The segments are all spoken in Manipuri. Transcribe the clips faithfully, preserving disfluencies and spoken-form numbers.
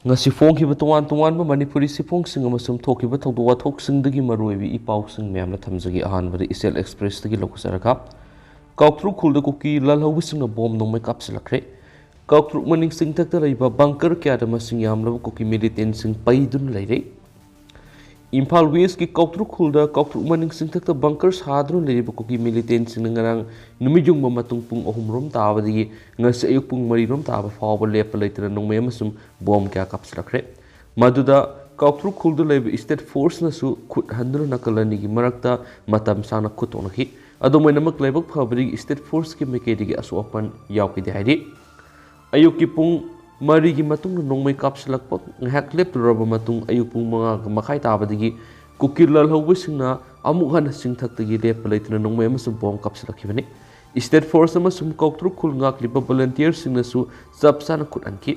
ꯉꯁꯤ ꯐꯣꯡꯈꯤꯕ ꯇꯣꯉꯥꯟ ꯇꯣꯉꯥꯟꯕ ꯃꯅꯤꯄꯨꯔꯤ ꯆꯦꯐꯣꯡꯁꯤꯡ ꯑꯃꯁꯨꯡ ꯊꯣꯛꯈꯤꯕ ꯊꯧꯗꯣꯛ ꯋꯥꯊꯣꯛꯁꯤꯡꯗꯒꯤ ꯃꯔꯨꯑꯣꯏꯕ ꯏ ꯄꯥꯎꯁꯤꯡ ꯃꯌꯥꯝꯅ ꯊꯝꯖꯒꯦ꯫ ꯑꯍꯥꯟꯕꯗ ꯏꯆꯦꯜ ꯑꯦꯛꯁꯄ꯭ꯔꯦꯁꯇꯒꯤ ꯂꯧꯖꯔꯒ, ꯀꯥꯎꯇ꯭ꯔꯨꯛ ꯈꯨꯜꯗ ꯀꯨꯀꯤ ꯂꯥꯜꯍꯧꯕꯁꯤꯡꯅ ꯕꯣꯝ ꯅꯣꯡꯃꯩ ꯀꯥꯞꯁꯤꯜꯂꯛꯈ꯭ꯔꯦ꯫ ꯀꯥꯎꯇ꯭ꯔꯨꯛ ꯃꯅꯤꯡ ꯆꯤꯡꯊꯛꯇ ꯂꯩꯕ ꯕꯪꯀꯔ ꯀꯌꯥꯗ ꯃꯁꯤꯡ ꯌꯥꯝꯂꯕ ꯀꯨꯀꯤ ꯃꯤꯂꯤꯇꯦꯟꯁꯤꯡ ꯄꯩꯗꯨꯅ ꯂꯩꯔꯦ꯫ ꯏꯝꯐꯥꯜ ꯋꯦꯁꯀꯤ ꯀꯥꯎꯇ꯭ꯔꯨꯛ ꯈꯨꯜꯗ ꯀꯥꯎꯇ꯭ꯔꯨꯛ ꯃꯅꯤꯡ ꯆꯤꯡꯊꯛꯇ ꯕꯪꯀꯔ ꯁꯥꯗꯨꯅ ꯂꯩꯔꯤꯕ ꯀꯨꯀꯤ ꯃꯤꯂꯤꯇꯦꯟꯁꯤꯡꯅ ꯉꯔꯥꯡ ꯅꯨꯃꯤꯠ ꯌꯨꯡꯕ ꯃꯇꯨꯡ ꯄꯨꯡ ꯑꯍꯨꯝ ꯔꯣꯝ ꯇꯥꯕꯗꯒꯤ ꯉꯁꯤ ꯑꯌꯨꯛ ꯄꯨꯡ ꯃꯔꯤ ꯔꯣꯝ ꯇꯥꯕ ꯐꯥꯎꯕ ꯂꯦꯞꯄ ꯂꯩꯇꯅ ꯅꯣꯡꯃꯩ ꯑꯃꯁꯨꯡ ꯕꯣꯝ ꯀꯌꯥ ꯀꯥꯞꯁꯤꯜꯂꯛꯈ꯭ꯔꯦ꯫ ꯃꯗꯨꯗ ꯀꯥꯎꯇ꯭ꯔꯨꯛ ꯈꯨꯜꯗ ꯂꯩꯕ ꯁ꯭ꯇꯦꯠ ꯐꯣꯔꯁꯅꯁꯨ ꯈꯨꯠ ꯍꯟꯗꯨꯅ ꯅꯥꯀꯜ ꯑꯅꯤꯒꯤ ꯃꯔꯛꯇ ꯃꯇꯝ ꯁꯥꯡꯅ ꯈꯨꯠ ꯇꯣꯛꯅꯈꯤ꯫ ꯑꯗꯨꯝ ꯑꯣꯏꯅꯃꯛ, ꯂꯥꯏꯕꯛ ꯐꯕꯗꯒꯤ ꯁ꯭ꯇꯦꯠ ꯐꯣꯔꯁꯀꯤ ꯃꯥꯏꯀꯩꯗꯒꯤ ꯑꯁꯣꯛ ꯑꯄꯟ ꯌꯥꯎꯈꯤꯗꯦ ꯍꯥꯏꯔꯤ꯫ ꯑꯌꯨꯛꯀꯤ ꯄꯨꯡ ꯃꯔꯤꯒꯤ ꯃꯇꯨꯡꯗ ꯅꯣꯡꯃꯩ ꯀꯥꯞꯁꯤꯜꯂꯛꯄ ꯉꯥꯏꯍꯥꯛ ꯂꯦꯞꯂꯨꯔꯕ ꯃꯇꯨꯡ, ꯑꯌꯨꯛ ꯄꯨꯡ ꯃꯉꯥ ꯃꯈꯥꯏ ꯇꯥꯕꯗꯒꯤ ꯀꯨꯀꯤ ꯂꯥꯜꯍꯧꯕꯁꯤꯡꯅ ꯑꯃꯨꯛ ꯍꯟꯅ ꯆꯤꯡꯊꯛꯇꯒꯤ ꯂꯦꯞꯄ ꯂꯩꯇꯅ ꯅꯣꯡꯃꯩ ꯑꯃꯁꯨꯡ ꯕꯣꯝ ꯀꯥꯞꯁꯤꯜꯂꯛꯈꯤꯕꯅꯤ꯫ ꯁ꯭ꯇꯦꯠ ꯐꯣꯔꯁ ꯑꯃꯁꯨꯡ ꯀꯥꯎꯇ꯭ꯔꯨꯛ ꯈꯨꯜ ꯉꯥꯛꯂꯤꯕ ꯚꯣꯂꯨꯟꯇꯤꯌꯔꯁꯤꯡꯅꯁꯨ ꯆꯞ ꯆꯥꯅ ꯈꯨꯠ ꯍꯟꯈꯤ꯫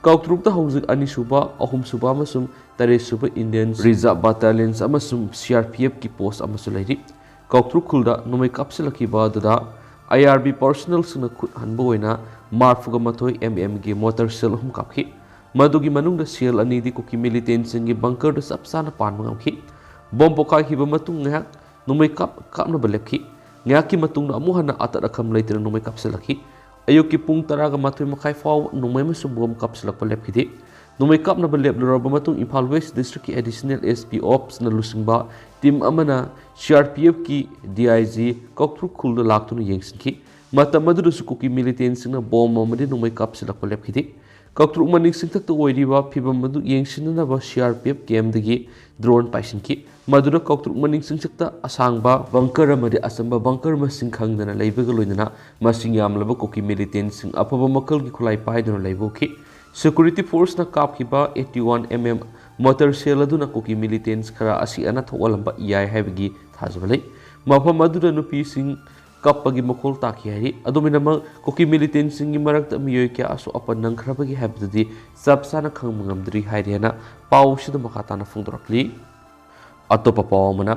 ꯀꯥꯎꯇ꯭ꯔꯨꯛꯇ ꯍꯧꯖꯤꯛ ꯑꯅꯤꯁꯨꯕ, ꯑꯍꯨꯝꯁꯨꯕ ꯑꯃꯁꯨꯡ ꯇꯔꯦꯠꯁꯨꯕ ꯏꯟꯗꯤꯌꯟ ꯔꯤꯖꯥꯔꯚ ꯕꯠꯇꯥꯂꯤꯌꯟꯁ ꯑꯃꯁꯨꯡ ꯁꯤ ꯑꯥꯔ ꯄꯤ ꯑꯦꯐꯀꯤ ꯄꯣꯁ ꯑꯃꯁꯨ ꯂꯩꯔꯤ꯫ ꯀꯥꯎꯇ꯭ꯔꯨꯛ ꯈꯨꯜꯗ ꯅꯣꯡꯃꯩ ꯀꯥꯞꯁꯤꯜꯂꯛꯈꯤꯕ ꯑꯗꯨꯗ ꯑꯥꯏ ꯑꯥꯔ ꯕꯤ ꯄꯔꯁꯣꯅꯦꯜꯁꯤꯡꯅ ꯈꯨꯠ ꯍꯟꯕ ꯑꯣꯏꯅ ꯃꯔꯐꯨꯒ ꯃꯥꯊꯣꯏ ꯑꯦꯝ ꯑꯦꯝꯒꯤ ꯃꯣꯔꯇꯔ ꯁꯦꯜ ꯑꯍꯨꯝ ꯀꯥꯞꯈꯤ꯫ ꯃꯗꯨꯒꯤ ꯃꯅꯨꯡꯗ ꯁꯦꯜ ꯑꯅꯤꯗꯤ ꯀꯨꯀꯤ ꯃꯤꯂꯤꯇꯦꯟꯁꯤꯡꯒꯤ ꯕꯪꯀꯔꯗ ꯆꯞ ꯆꯥꯅ ꯄꯥꯟꯕ ꯉꯝꯈꯤ꯫ ꯕꯣꯝ ꯄꯣꯈꯥꯏꯈꯤꯕ ꯃꯇꯨꯡ ꯉꯥꯏꯍꯥꯛ ꯅꯣꯡꯃꯩ ꯀꯥꯞ-, ꯀꯥꯞꯅꯕ ꯂꯦꯞꯈꯤ꯫ ꯉꯥꯏꯍꯥꯛꯀꯤ ꯃꯇꯨꯡꯗ ꯑꯃꯨꯛ ꯍꯟꯅ ꯑꯇꯠ ꯑꯈꯝ ꯂꯩꯇꯅ ꯅꯣꯡꯃꯩ ꯀꯥꯞꯁꯤꯜꯂꯛꯈꯤ꯫ ꯑꯌꯨꯛꯀꯤ ꯄꯨꯡ ꯇꯔꯥꯒ ꯃꯥꯊꯣꯏ ꯃꯈꯥꯏ ꯐꯥꯎꯕ ꯅꯣꯡꯃꯩ ꯑꯃꯁꯨꯡ ꯕꯣꯝ ꯀꯥꯞꯁꯤꯜꯂꯛꯄ ꯂꯦꯞꯈꯤꯗꯦ꯫ ꯅꯣꯡꯃꯩ ꯀꯥꯞꯅꯕ ꯂꯦꯞꯂꯨꯔꯕ ꯃꯇꯨꯡ ꯏꯝꯐꯥꯜ ꯋꯦꯁ ꯗꯤꯁꯇ꯭ꯔꯤꯛꯀꯤ ꯑꯦꯗꯤꯁꯅꯦꯜ ꯑꯦꯁ ꯄꯤ ꯑꯣꯞꯁꯅ ꯂꯨꯆꯤꯡꯕ ꯇꯤꯝ ꯑꯃꯅ ꯁꯤ R P ꯑꯦꯐꯀꯤ D I G ꯀꯥꯎꯇ꯭ꯔꯨꯛ ꯈꯨꯜꯗ ꯂꯥꯛꯇꯨꯅ ꯌꯦꯡꯁꯤꯟꯈꯤ꯫ ꯃꯇꯝ ꯑꯗꯨꯗꯁꯨ ꯀꯨꯀꯤ ꯃꯤꯂꯤꯇꯦꯟꯁꯤꯡꯅ ꯕꯣꯝ ꯑꯃꯗꯤ ꯅꯣꯡꯃꯩ ꯀꯥꯞꯁꯤꯜꯂꯛꯄ ꯂꯦꯞꯈꯤꯗꯦ꯫ ꯀꯥꯎꯇ꯭ꯔꯨꯛ ꯃꯅꯤꯡ ꯆꯤꯡꯊꯛꯇ ꯑꯣꯏꯔꯤꯕ ꯐꯤꯚꯝ ꯑꯗꯨ ꯌꯦꯡꯁꯤꯟꯅꯅꯕ ꯁꯤ ꯑꯥꯔ ꯄꯤ ꯑꯦꯐ ꯀꯦꯝꯗꯒꯤ ꯗ꯭ꯔꯣꯟ ꯄꯥꯏꯁꯤꯟꯈꯤ꯫ ꯃꯗꯨꯅ ꯀꯥꯎꯇ꯭ꯔꯨꯛ ꯃꯅꯤꯡ ꯆꯤꯡꯆꯠꯇ ꯑꯁꯥꯡꯕ ꯕꯪꯀꯔ ꯑꯃꯗꯤ ꯑꯆꯝꯕ ꯕꯪꯀꯔ ꯃꯁꯤꯡ ꯈꯪꯗꯅ ꯂꯩꯕꯒ ꯂꯣꯏꯅꯅ ꯃꯁꯤꯡ ꯌꯥꯝꯂꯕ ꯀꯨꯀꯤ ꯃꯤꯂꯤꯇꯦꯟꯁꯤꯡ ꯑꯐꯕ ꯃꯈꯜꯒꯤ ꯈꯨꯠꯂꯥꯏ ꯄꯥꯏꯗꯨꯅ ꯂꯩꯕ ꯎꯈꯤ꯫ ꯁꯦꯀ꯭ꯌꯨꯔꯤꯇꯤ ꯐꯣꯔꯁꯅ ꯀꯥꯞꯈꯤꯕ eighty one M M mortar shell ꯑꯗꯨꯅ ꯀꯨꯀꯤ ꯃꯤꯂꯤꯇꯦꯟꯁ ꯈꯔ ꯑꯁꯤ ꯑꯅꯥ ꯊꯣꯛꯍꯜꯂꯝꯕ ꯌꯥꯏ ꯍꯥꯏꯕꯒꯤ ꯊꯥꯖꯕ ꯂꯩ꯫ ꯃꯐꯝ ꯑꯗꯨꯗ ꯅꯨꯄꯤꯁꯤꯡ ꯀꯞꯄꯒꯤ ꯃꯈꯣꯜ ꯇꯥꯈꯤ ꯍꯥꯏꯔꯤ꯫ ꯑꯗꯨꯝ ꯑꯣꯏꯅꯃꯛ, ꯀꯨꯀꯤ ꯃꯤꯂꯤꯇꯦꯟꯁꯤꯡꯒꯤ ꯃꯔꯛꯇ ꯃꯤꯑꯣꯏ ꯀꯌꯥ ꯑꯁꯣꯛ ꯑꯄꯟ ꯅꯪꯈ꯭ꯔꯕꯒꯦ ꯍꯥꯏꯕꯗꯨꯗꯤ ꯆꯞ ꯆꯥꯅ ꯈꯪꯕ ꯉꯝꯗ꯭ꯔꯤ ꯍꯥꯏꯔꯤ ꯍꯥꯏꯅ ꯄꯥꯎ ꯑꯁꯤꯗ ꯃꯈꯥ ꯇꯥꯅ ꯐꯣꯡꯗꯣꯔꯛꯂꯤ꯫ ꯑꯇꯣꯞꯄ ꯄꯥꯎ ꯑꯃꯅ,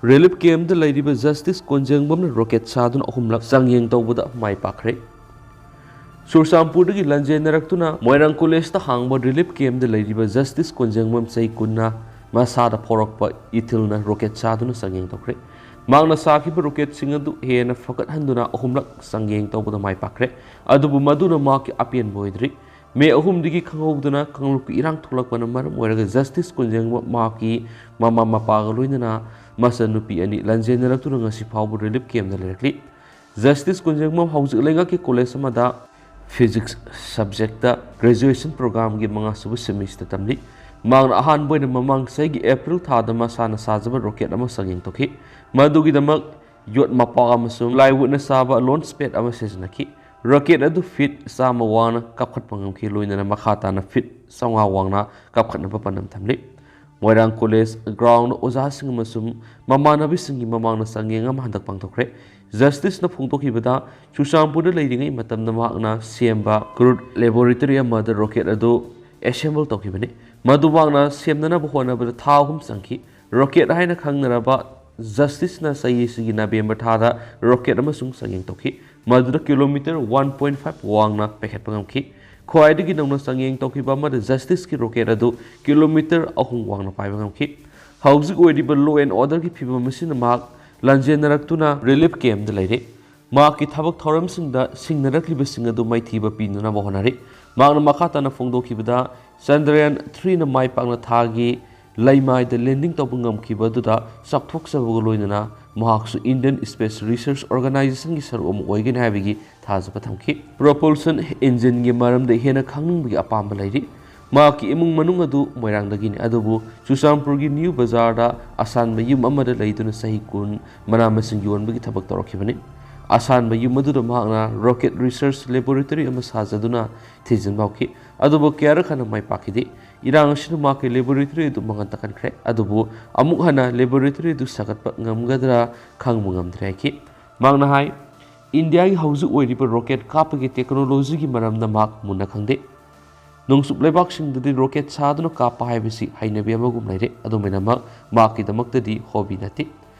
ꯔꯤꯂꯤꯐ ꯀꯦꯝꯗ ꯂꯩꯔꯤꯕ ꯖꯁꯇꯤꯁ ꯀꯣꯟꯖꯦꯡꯕꯝꯅ ꯔꯣꯀꯦꯠ ꯁꯥꯗꯨꯅ ꯑꯍꯨꯝꯂꯛ ꯆꯥꯡꯌꯦꯡ ꯇꯧꯕꯗ ꯃꯥꯏ ꯄꯥꯛꯈ꯭ꯔꯦ꯫ ꯆꯨꯔꯆꯥꯟꯄꯨꯔꯗꯒꯤ ꯂꯥꯟꯖꯦꯟꯅꯔꯛꯇꯨꯅ ꯃꯣꯏꯔꯥꯡ ꯀꯣꯂꯦꯖꯇ ꯍꯥꯡꯕ ꯔꯤꯂꯤꯐ ꯀꯦꯝꯞꯇ ꯂꯩꯔꯤꯕ ꯖꯁꯇꯤꯁ ꯀꯣꯟꯖꯦꯡꯕꯝ ꯆꯍꯤ ꯀꯨꯟꯅ ꯃꯁꯥꯗ ꯐꯥꯎꯔꯛꯄ ꯏꯊꯤꯜꯅ ꯔꯣꯀꯦꯠ ꯁꯥꯗꯨꯅ ꯆꯥꯡꯌꯦꯡ ꯇꯧꯈ꯭ꯔꯦ꯫ ꯃꯍꯥꯛꯅ ꯁꯥꯈꯤꯕ ꯔꯣꯀꯦꯠꯁꯤꯡ ꯑꯗꯨ ꯍꯦꯟꯅ ꯐꯒꯠꯍꯟꯗꯨꯅ ꯑꯍꯨꯝꯂꯛ ꯆꯥꯡꯌꯦꯡ ꯇꯧꯕꯗ ꯃꯥꯏ ꯄꯥꯛꯈ꯭ꯔꯦ꯫ ꯑꯗꯨꯕꯨ ꯃꯗꯨꯅ ꯃꯍꯥꯛꯀꯤ ꯑꯄꯦꯟꯕ ꯑꯣꯏꯗ꯭ꯔꯤ꯫ ꯃꯦ ꯑꯍꯨꯝꯗꯒꯤ ꯈꯪꯍꯧꯗꯅ ꯀꯥꯡꯂꯨꯞꯀꯤ ꯏꯔꯥꯡ ꯊꯣꯛꯂꯛꯄꯅ ꯃꯔꯝ ꯑꯣꯏꯔꯒ ꯖꯁꯇꯤꯁ ꯀꯣꯟꯖꯦꯡꯕꯝ ꯃꯍꯥꯛꯀꯤ ꯃꯃꯥ ꯃꯄꯥꯒ ꯂꯣꯏꯅꯅ ꯃꯆꯟꯅꯨꯄꯤ ꯑꯅꯤ ꯂꯥꯟꯖꯦꯟꯅꯔꯛꯇꯨꯅ ꯉꯁꯤ ꯐꯥꯎꯕ ꯔꯤꯂꯤꯐ ꯀꯦꯝꯞꯇ ꯂꯩꯔꯛꯂꯤ꯫ ꯖꯁꯇꯤꯁ ꯀꯣꯟꯖꯦꯡꯕꯝ ꯍꯧꯖꯤꯛ ꯂꯩꯉꯥꯛꯀꯤ ꯀꯣꯂꯦꯖ ꯑꯃꯗ ꯐꯤꯖꯤꯛꯁ ꯁꯕꯖꯦꯛꯇ ꯒ꯭ꯔꯦꯖꯨꯑꯦꯁꯟ ꯄ꯭ꯔꯣꯒ꯭ꯔꯥꯝꯒꯤ ꯃꯉꯥꯁꯨꯕ ꯁꯦꯃꯤꯁꯇꯔ ꯇꯝꯂꯤ꯫ ꯃꯍꯥꯛꯅ ꯑꯍꯥꯟꯕ ꯑꯣꯏꯅ ꯃꯃꯥꯡ ꯆꯍꯤꯒꯤ ꯑꯦꯄ꯭ꯔꯤꯜ ꯊꯥꯗ ꯃꯁꯥꯅ ꯁꯥꯖꯕ ꯔꯣꯀꯦꯠ ꯑꯃ ꯆꯥꯡꯌꯦꯡ ꯇꯧꯈꯤ꯫ ꯃꯗꯨꯒꯤꯗꯃꯛ ꯌꯣꯠ ꯃꯄꯥꯛ ꯑꯃꯁꯨꯡ ꯄ꯭ꯂꯥꯏꯋꯨꯗꯅ ꯁꯥꯕ ꯂꯣꯟꯆ ꯄꯦꯗ ꯑꯃ ꯁꯤꯖꯤꯟꯅꯈꯤ꯫ ꯔꯣꯀꯦꯠ ꯑꯗꯨ ꯐꯤꯠ ꯆꯥꯝꯃ ꯋꯥꯡꯅ ꯀꯥꯞꯈꯠꯄ ꯉꯝꯈꯤ, ꯂꯣꯏꯅꯅ ꯃꯈꯥ ꯇꯥꯅ ꯐꯤꯠ ꯆꯥꯝꯃꯉꯥ ꯋꯥꯡꯅ ꯀꯥꯞꯈꯠꯅꯕ ꯄꯥꯟꯗꯝ ꯊꯝꯂꯤ꯫ ꯃꯣꯏꯔꯥꯡ ꯀꯣꯂꯦꯖ ꯒ꯭ꯔꯥꯎꯟꯗ ꯑꯣꯖꯥꯁꯤꯡ ꯑꯃꯁꯨꯡ ꯃꯃꯥꯟꯅꯕꯤꯁꯤꯡꯒꯤ ꯃꯃꯥꯡꯗ ꯆꯥꯡꯌꯦꯡ ꯑꯃ ꯍꯟꯗꯛ ꯄꯥꯡꯊꯣꯛꯈ꯭ꯔꯦ꯫ ꯖꯁꯇꯤꯁꯅ ꯐꯣꯡꯗꯣꯛꯈꯤꯕꯗ, ꯆꯨꯔꯆꯥꯟꯄꯨꯔꯗ ꯂꯩꯔꯤꯉꯩ ꯃꯇꯝꯗ ꯃꯍꯥꯛꯅ ꯁꯦꯝꯕ ꯀ꯭ꯔꯨꯗ ꯂꯦꯕꯣꯔꯦꯇꯔꯤ ꯑꯃꯗ ꯔꯣꯀꯦꯠ ꯑꯗꯨ ꯑꯦꯁꯦꯝꯕꯜ ꯇꯧꯈꯤꯕꯅꯤ꯫ ꯃꯗꯨ ꯃꯍꯥꯛꯅ ꯁꯦꯝꯅꯅꯕ ꯍꯣꯠꯅꯕꯗ ꯊꯥ ꯑꯍꯨꯝ ꯆꯪꯈꯤ꯫ ꯔꯣꯀꯦꯠ ꯍꯥꯏꯅ ꯈꯪꯅꯔꯕ ꯖꯁꯇꯤꯁꯅ ꯆꯍꯤ ꯑꯁꯤꯒꯤ ꯅꯕꯦꯝꯕꯔ ꯊꯥꯗ ꯔꯣꯀꯦꯠ ꯑꯃꯁꯨꯡ ꯆꯥꯡꯌꯦꯡ ꯇꯧꯈꯤ, ꯃꯗꯨꯗ ꯀꯤꯂꯣꯃꯤꯇꯔ ꯋꯥꯟ ꯄꯣꯏꯟ ꯐꯥꯏꯚ ꯋꯥꯡꯅ ꯄꯥꯏꯈꯠꯄ ꯉꯝꯈꯤ꯫ ꯈ꯭ꯋꯥꯏꯗꯒꯤ ꯅꯧꯅ ꯆꯥꯡꯌꯦꯡ ꯇꯧꯈꯤꯕ ꯑꯃꯗ ꯖꯁꯇꯤꯁꯀꯤ ꯔꯣꯀꯦꯠ ꯑꯗꯨ ꯀꯤꯂꯣꯃꯤꯇꯔ ꯑꯍꯨꯝ ꯋꯥꯡꯅ ꯄꯥꯏꯕ ꯉꯝꯈꯤ꯫ ꯍꯧꯖꯤꯛ ꯑꯣꯏꯔꯤꯕ ꯂꯣ ꯑꯦꯟ ꯑꯣꯔꯗꯔꯒꯤ ꯐꯤꯕꯝ ꯑꯁꯤꯅ ꯃꯍꯥꯛ ꯂꯥꯟꯖꯦꯟꯅꯔꯛꯇꯨꯅ ꯔꯤꯂꯤꯐ ꯀꯦꯝꯞꯇ ꯂꯩꯔꯦ꯫ ꯃꯍꯥꯛꯀꯤ ꯊꯕꯛ ꯊꯧꯔꯝꯁꯤꯡꯗ ꯁꯤꯡꯅꯔꯛꯂꯤꯕꯁꯤꯡ ꯑꯗꯨ ꯃꯥꯏꯊꯤꯕ ꯄꯤꯅꯅꯕ ꯍꯣꯠꯅꯔꯤ꯫ ꯃꯍꯥꯛꯅ ꯃꯈꯥ ꯇꯥꯅ ꯐꯣꯡꯗꯣꯛꯈꯤꯕꯗ, ꯆꯟꯗ꯭ꯔꯌꯥꯟ ꯊ꯭ꯔꯤꯅ ꯃꯥꯏ ꯄꯥꯛꯅ ꯊꯥꯒꯤ ꯂꯩꯃꯥꯏꯗ ꯂꯦꯟꯗꯤꯡ ꯇꯧꯕ ꯉꯝꯈꯤꯕ ꯑꯗꯨꯗ ꯆꯥꯎꯊꯣꯛꯆꯕꯒ ꯂꯣꯏꯅꯅ ꯃꯍꯥꯛꯁꯨ ꯏꯟꯗꯤꯌꯟ ꯁ꯭ꯄꯦꯁ ꯔꯤꯁꯔꯆ ꯑꯣꯔꯒꯅꯥꯏꯖꯦꯁꯟꯒꯤ ꯁꯔꯨꯛ ꯑꯃ ꯑꯣꯏꯒꯅꯤ ꯍꯥꯏꯕꯒꯤ ꯊꯥꯖꯕ ꯊꯝꯈꯤ꯫ ꯄ꯭ꯔꯣꯄꯜꯁꯟ ꯏꯟꯖꯤꯟꯒꯤ ꯃꯔꯝꯗ ꯍꯦꯟꯅ ꯈꯪꯅꯤꯡꯕꯒꯤ ꯑꯄꯥꯝꯕ ꯂꯩꯔꯤ꯫ ꯃꯍꯥꯛꯀꯤ ꯏꯃꯨꯡ ꯃꯅꯨꯡ ꯑꯗꯨ ꯃꯣꯏꯔꯥꯡꯗꯒꯤꯅꯤ, ꯑꯗꯨꯕꯨ ꯆꯨꯔꯆꯥꯟꯄꯨꯔꯒꯤ ꯅ꯭ꯌꯨ ꯕꯖꯥꯔꯗ ꯑꯁꯥꯟꯕ ꯌꯨꯝ ꯑꯃꯗ ꯂꯩꯗꯨꯅ ꯆꯍꯤ ꯀꯨꯟ ꯃꯅꯥ ꯃꯁꯤꯡ ꯌꯣꯟꯕꯒꯤ ꯊꯕꯛ ꯇꯧꯔꯛꯈꯤꯕꯅꯤ꯫ ꯑꯁꯥꯟꯕ ꯌꯨꯝ ꯑꯗꯨꯗ ꯃꯍꯥꯛꯅ ꯔꯣꯀꯦꯠ ꯔꯤꯁꯔꯆ ꯂꯦꯕꯣꯔꯦꯇꯔꯤ ꯑꯃ ꯁꯥꯖꯗꯨꯅ ꯊꯤꯖꯤꯟꯕ ꯍꯧꯈꯤ, ꯑꯗꯨꯕꯨ ꯀꯌꯥꯔꯛ ꯍꯟꯅ ꯃꯥꯏ ꯄꯥꯛꯈꯤꯗꯦ꯫ ꯏꯔꯥꯡ ꯑꯁꯤꯅ ꯃꯍꯥꯛꯀꯤ ꯂꯦꯕꯣꯔꯦꯇꯔꯤ ꯑꯗꯨ ꯃꯉꯥꯜ ꯇꯥꯍꯟꯈ꯭ꯔꯦ, ꯑꯗꯨꯕꯨ ꯑꯃꯨꯛ ꯍꯟꯅ ꯂꯦꯕꯣꯔꯦꯇꯔꯤ ꯑꯗꯨ ꯁꯥꯒꯠꯄ ꯉꯝꯒꯗ꯭ꯔꯥ ꯈꯪꯕ ꯉꯝꯗ꯭ꯔꯦ ꯍꯥꯏꯈꯤ꯫ ꯃꯍꯥꯛꯅ ꯍꯥꯏ, ꯏꯟꯗꯤꯌꯥꯒꯤ ꯍꯧꯖꯤꯛ ꯑꯣꯏꯔꯤꯕ ꯔꯣꯀꯦꯠ ꯀꯥꯞꯄꯒꯤ ꯇꯦꯛꯅꯣꯂꯣꯖꯤꯒꯤ ꯃꯔꯝꯗ ꯃꯍꯥꯛ ꯃꯨꯟꯅ ꯈꯪꯗꯦ꯫ ꯅꯣꯡꯆꯨꯞ ꯂꯩꯕꯥꯛꯁꯤꯡꯗꯗꯤ ꯔꯣꯀꯦꯠ ꯁꯥꯗꯨꯅ ꯀꯥꯞꯄ ꯍꯥꯏꯕꯁꯤ ꯍꯩꯅꯕꯤ ꯑꯃꯒꯨꯝ ꯂꯩꯔꯦ꯫ ꯑꯗꯨꯃꯥꯏꯅꯃꯛ ꯃꯍꯥꯛꯀꯤꯗꯃꯛꯇꯗꯤ ꯍꯣꯕꯤ ꯅꯠꯇꯦ꯫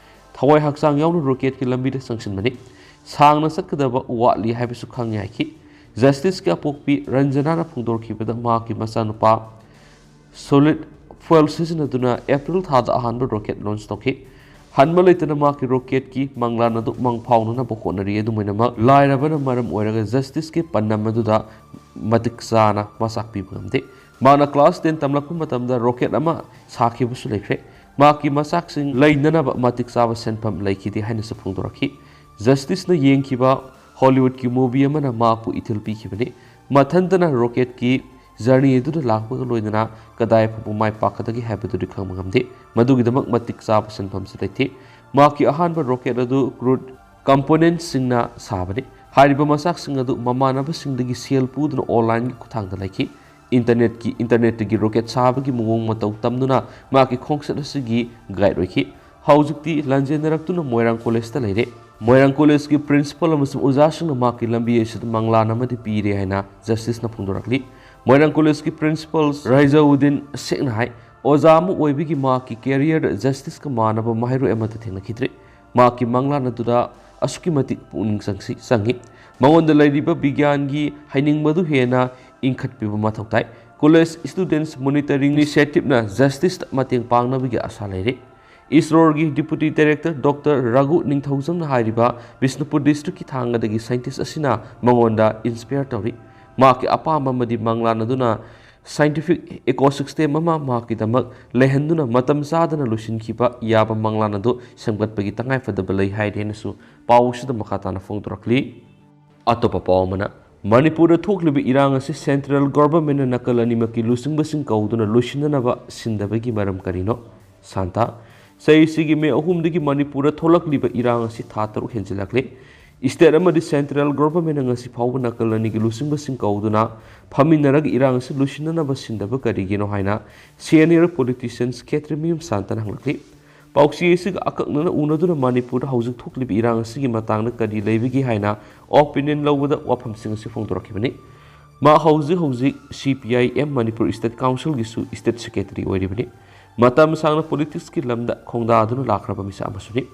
ꯊꯋꯥꯏ ꯍꯛꯆꯥꯡ ꯌꯥꯎꯅ ꯔꯣꯀꯦꯠꯀꯤ ꯂꯝꯕꯤꯗ ꯆꯪꯁꯤꯟꯕꯅꯤ꯫ ꯁꯥꯡꯅ ꯆꯠꯀꯗꯕ ꯋꯥꯠꯂꯤ ꯍꯥꯏꯕꯁꯨ ꯈꯪꯉꯤ ꯍꯥꯏꯈꯤ꯫ ꯖꯁꯇꯤꯁꯀꯤ ꯑꯄꯣꯛꯄꯤ ꯔꯟꯖꯅꯥꯅ ꯐꯣꯡꯗꯣꯔꯛꯈꯤꯕꯗ, ꯃꯍꯥꯛꯀꯤ ꯃꯆꯥꯅꯨꯄꯥ solid fuel ꯁꯤꯖꯤꯟꯅꯗꯨꯅ ꯑꯦꯄ꯭ꯔꯤꯜ ꯊꯥꯗ ꯑꯍꯥꯟꯕ ꯔꯣꯀꯦꯠ ꯂꯣꯟꯆ ꯇꯧꯈꯤ꯫ ꯍꯟꯕ ꯂꯩꯇꯅ ꯃꯍꯥꯛꯀꯤ ꯔꯣꯀꯦꯠꯀꯤ ꯃꯪꯂꯥꯟ ꯑꯗꯨ ꯃꯪ ꯐꯥꯎꯅꯅꯕ ꯍꯣꯠꯅꯔꯤ꯫ ꯑꯗꯨꯝ ꯑꯣꯏꯅꯃꯛ, ꯂꯥꯏꯔꯕꯅ ꯃꯔꯝ ꯑꯣꯏꯔꯒ ꯖꯁꯇꯤꯁꯀꯤ ꯄꯥꯟꯗꯝ ꯑꯗꯨꯗ ꯃꯇꯤꯛ ꯆꯥꯅ ꯃꯆꯥꯛ ꯄꯤꯕ ꯉꯝꯗꯦ꯫ ꯃꯍꯥꯛꯅ ꯀ꯭ꯂꯥꯁ ꯇꯦꯟ ꯇꯝꯂꯛꯄ ꯃꯇꯝꯗ ꯔꯣꯀꯦꯠ ꯑꯃ ꯁꯥꯈꯤꯕꯁꯨ ꯂꯩꯈ꯭ꯔꯦ꯫ ꯃꯍꯥꯛꯀꯤ ꯃꯆꯥꯛꯁꯤꯡ ꯂꯩꯅꯅꯕ ꯃꯇꯤꯛ ꯆꯥꯕ ꯁꯦꯟꯐꯝ ꯂꯩꯈꯤꯗꯦ ꯍꯥꯏꯅꯁꯨ ꯐꯣꯡꯗꯣꯔꯛꯈꯤ꯫ ꯖꯁꯇꯤꯁꯅ ꯌꯦꯡꯈꯤꯕ ꯍꯣꯂꯤꯋꯨꯗꯀꯤ ꯃꯨꯚꯤ ꯑꯃꯅ ꯃꯍꯥꯛꯄꯨ ꯏꯊꯤꯜ ꯄꯤꯈꯤꯕꯅꯤ꯫ ꯃꯊꯟꯇꯅ ꯔꯣꯀꯦꯠꯀꯤ ꯖꯔꯅꯤ ꯑꯗꯨꯗ ꯂꯥꯛꯄꯒ ꯂꯣꯏꯅꯅ ꯀꯗꯥꯏ ꯐꯥꯎꯕ ꯃꯥꯏ ꯄꯥꯛꯀꯗꯒꯦ ꯍꯥꯏꯕꯗꯨꯗꯤ ꯈꯪꯕ ꯉꯝꯗꯦ꯫ ꯃꯗꯨꯒꯤꯗꯃꯛ ꯃꯇꯤꯛ ꯆꯥꯕ ꯁꯦꯟꯐꯝꯁꯨ ꯂꯩꯇꯦ꯫ ꯃꯍꯥꯛꯀꯤ ꯑꯍꯥꯟꯕ ꯔꯣꯀꯦꯠ ꯑꯗꯨ ꯀ꯭ꯔꯨꯗ ꯀꯝꯄꯣꯅꯦꯟꯠꯁꯤꯡꯅ ꯁꯥꯕꯅꯤ꯫ ꯍꯥꯏꯔꯤꯕ ꯃꯆꯥꯛꯁꯤꯡ ꯑꯗꯨ ꯃꯃꯥꯟꯅꯕꯁꯤꯡꯗꯒꯤ ꯁꯦꯜ ꯄꯨꯗꯨꯅ ꯑꯣꯟꯂꯥꯏꯟꯒꯤ ꯈꯨꯠꯊꯥꯡꯗ ꯂꯩꯈꯤ꯫ ꯏꯟꯇꯔꯅꯦꯠꯀꯤ, ꯏꯟꯇꯔꯅꯦꯠꯇꯒꯤ ꯔꯣꯀꯦꯠ ꯁꯥꯕꯒꯤ ꯃꯑꯣꯡ ꯃꯇꯧ ꯇꯝꯗꯨꯅ ꯃꯍꯥꯛꯀꯤ ꯈꯣꯡꯆꯠ ꯑꯁꯤꯒꯤ ꯒꯥꯏꯗ ꯑꯣꯏꯈꯤ꯫ ꯍꯧꯖꯤꯛꯇꯤ ꯂꯥꯟꯖꯦꯟꯅꯔꯛꯇꯨꯅ ꯃꯣꯏꯔꯥꯡ ꯀꯣꯂꯦꯖꯇ ꯂꯩꯔꯦ꯫ ꯃꯣꯏꯔꯥꯡ ꯀꯣꯂꯦꯖꯀꯤ ꯄ꯭ꯔꯤꯟꯁꯤꯄꯜ ꯑꯃꯁꯨꯡ ꯑꯣꯖꯥꯁꯤꯡꯅ ꯃꯍꯥꯛꯀꯤ ꯂꯝꯕꯤ ꯑꯁꯤꯗ ꯃꯪꯂꯥꯟ ꯑꯃꯗꯤ ꯄꯤꯔꯦ ꯍꯥꯏꯅ ꯖꯁꯇꯤꯁꯅ ꯐꯣꯡꯗꯣꯔꯛꯂꯤ꯫ ꯃꯣꯏꯔꯥꯡ ꯀꯣꯂꯦꯖꯀꯤ ꯄ꯭ꯔꯤꯟꯁꯤꯄꯜ ꯔꯥꯏꯖꯥꯎꯗꯤꯟ ꯁꯦꯈꯅ ꯍꯥꯏ, ꯑꯣꯖꯥ ꯑꯃ ꯑꯣꯏꯕꯒꯤ ꯃꯍꯥꯛꯀꯤ ꯀꯦꯔꯤꯌꯔꯗ ꯖꯁꯇꯤꯁꯀ ꯃꯥꯟꯅꯕ ꯃꯍꯩꯔꯣꯏ ꯑꯃꯠꯇ ꯊꯦꯡꯅꯈꯤꯗ꯭ꯔꯤ꯫ ꯃꯍꯥꯛꯀꯤ ꯃꯪꯂꯥꯟ ꯑꯗꯨꯗ ꯑꯁꯨꯛꯀꯤ ꯃꯇꯤꯛ ꯄꯨꯛꯅꯤꯡ ꯆꯪꯁꯤ-, ꯆꯪꯏ꯫ ꯃꯉꯣꯟꯗ ꯂꯩꯔꯤꯕ ꯕꯤꯒ꯭ꯌꯥꯟꯒꯤ ꯍꯩꯅꯤꯡꯕꯗꯨ ꯍꯦꯟꯅ ꯏꯟꯈꯠꯄꯤꯕ ꯃꯊꯧ ꯇꯥꯏ꯫ ꯀꯣꯂꯦꯖ ꯁ꯭ꯇꯨꯗꯦꯟꯠꯁ ꯃꯣꯅꯤꯇꯔꯤꯡ ꯏꯅꯤꯁꯤꯌꯦꯇꯤꯚꯅ ꯖꯁꯇꯤꯁꯇ ꯃꯇꯦꯡ ꯄꯥꯡꯅꯕꯒꯤ ꯑꯥꯁꯥ ꯂꯩꯔꯤ꯫ ꯏꯁꯔꯣꯒꯤ ꯗꯤꯄꯨꯇꯤ ꯗꯥꯏꯔꯦꯛꯇꯔ ꯗꯣꯛꯇꯔ ꯔꯘꯨ ꯅꯤꯡꯊꯧꯖꯝꯅ ꯍꯥꯏꯔꯤꯕ ꯕꯤꯁꯅꯨꯄꯨꯔ ꯗꯤꯁꯇ꯭ꯔꯤꯛꯀꯤ ꯊꯥꯡꯒꯗꯒꯤ ꯁꯥꯏꯟꯇꯤꯁ꯭ꯠ ꯑꯁꯤꯅ ꯃꯉꯣꯟꯗ ꯏꯟꯁꯄꯤꯌꯔ ꯇꯧꯔꯤ꯫ ꯃꯍꯥꯛꯀꯤ ꯑꯄꯥꯝꯕ ꯑꯃꯗꯤ ꯃꯪꯂꯥꯟ ꯑꯗꯨꯅ ꯁꯥꯏꯟꯇꯤꯐꯤꯛ ꯏꯀꯣꯁꯤꯁꯇꯦꯝ ꯑꯃ ꯃꯍꯥꯛꯀꯤꯗꯃꯛ ꯂꯩꯍꯟꯗꯨꯅ ꯃꯇꯝ ꯆꯥꯗꯅ ꯂꯣꯏꯁꯤꯟꯈꯤꯕ ꯌꯥꯕ ꯃꯪꯂꯥꯟ ꯑꯗꯨ ꯁꯦꯝꯒꯠꯄꯒꯤ ꯇꯉꯥꯏꯐꯗꯕ ꯂꯩ ꯍꯥꯏꯔꯤ ꯍꯥꯏꯅꯁꯨ ꯄꯥꯎ ꯑꯁꯤꯗ ꯃꯈꯥ ꯇꯥꯅ ꯐꯣꯡꯗꯣꯔꯛꯂꯤ꯫ ꯑꯇꯣꯞꯄ ꯄꯥꯎ ꯑꯃꯅ, ꯃꯅꯤꯄꯨꯔꯗ ꯊꯣꯛꯂꯤꯕ ꯏꯔꯥꯡ ꯑꯁꯤ ꯁꯦꯟꯇ꯭ꯔꯦꯜ ꯒꯣꯚꯔꯟꯃꯦꯟꯠꯅ ꯅꯥꯀꯜ ꯑꯅꯤꯃꯛꯀꯤ ꯂꯨꯆꯤꯡꯕꯁꯤꯡ ꯀꯧꯗꯨꯅ ꯂꯣꯏꯁꯤꯟꯅꯅꯕ ꯁꯤꯟꯗꯕꯒꯤ ꯃꯔꯝ ꯀꯔꯤꯅꯣ? ꯁꯥꯟꯇ, ꯆꯍꯤꯁꯤꯒꯤ ꯃꯦ ꯑꯍꯨꯝꯗꯒꯤ ꯃꯅꯤꯄꯨꯔꯗ ꯊꯣꯛꯂꯛꯂꯤꯕ ꯏꯔꯥꯡ ꯑꯁꯤ ꯊꯥ ꯇꯔꯨꯛ ꯍꯦꯟꯖꯤꯜꯂꯛꯂꯦ꯫ ꯏꯁꯇꯦꯠ ꯑꯃꯗꯤ ꯁꯦꯟꯇ꯭ꯔꯦꯜ ꯒꯣꯚꯔꯟꯃꯦꯟꯠꯅ ꯉꯁꯤ ꯐꯥꯎꯕ ꯅꯥꯀꯜ ꯑꯅꯤꯒꯤ ꯂꯨꯆꯤꯡꯕꯁꯤꯡ ꯀꯧꯗꯨꯅ ꯐꯝꯃꯤꯟꯅꯔꯒ ꯏꯔꯥꯡ ꯑꯁꯤ ꯂꯣꯏꯁꯤꯟꯅꯅꯕ ꯁꯤꯟꯗꯕ ꯀꯔꯤꯒꯤꯅꯣ ꯍꯥꯏꯅ ꯁꯦꯅꯤꯌꯔ ꯄꯣꯂꯤꯇꯤꯁꯤꯌꯟ ꯈꯦꯇ꯭ꯔꯤꯃꯌꯨꯝ ꯁꯥꯟꯇꯅ ꯍꯪꯂꯛꯂꯤ꯫ ꯄꯥꯎꯆꯦ ꯑꯁꯤꯒ ꯑꯀꯛꯅꯅ ꯎꯅꯗꯨꯅ ꯃꯅꯤꯄꯨꯔꯗ ꯍꯧꯖꯤꯛ ꯊꯣꯛꯂꯤꯕ ꯏꯔꯥꯡ ꯑꯁꯤꯒꯤ ꯃꯇꯥꯡꯗ ꯀꯔꯤ ꯂꯩꯕꯒꯦ ꯍꯥꯏꯅ ꯑꯣꯄꯤꯅꯤꯌꯟ ꯂꯧꯕꯗ ꯋꯥꯐꯝꯁꯤꯡ ꯑꯁꯤ ꯐꯣꯡꯗꯣꯔꯛꯈꯤꯕꯅꯤ꯫ ꯃꯥ ꯍꯧꯖꯤꯛ ꯍꯧꯖꯤꯛ C P I M Manipur state ꯀꯥꯎꯟꯁꯤꯜꯒꯤꯁꯨ ꯏꯁꯇꯦꯠ ꯁꯦꯀ꯭ꯔꯦꯇꯔꯤ ꯑꯣꯏꯔꯤꯕꯅꯤ꯫ ꯃꯇꯝ ꯁꯥꯡꯅ ꯄꯣꯂꯤꯇꯤꯛꯁꯀꯤ ꯂꯝꯗ ꯈꯣꯡꯗꯥꯗꯨꯅ ꯂꯥꯛꯈ꯭ꯔꯕ ꯃꯤꯁꯛ ꯑꯃꯁꯨꯅꯤ꯫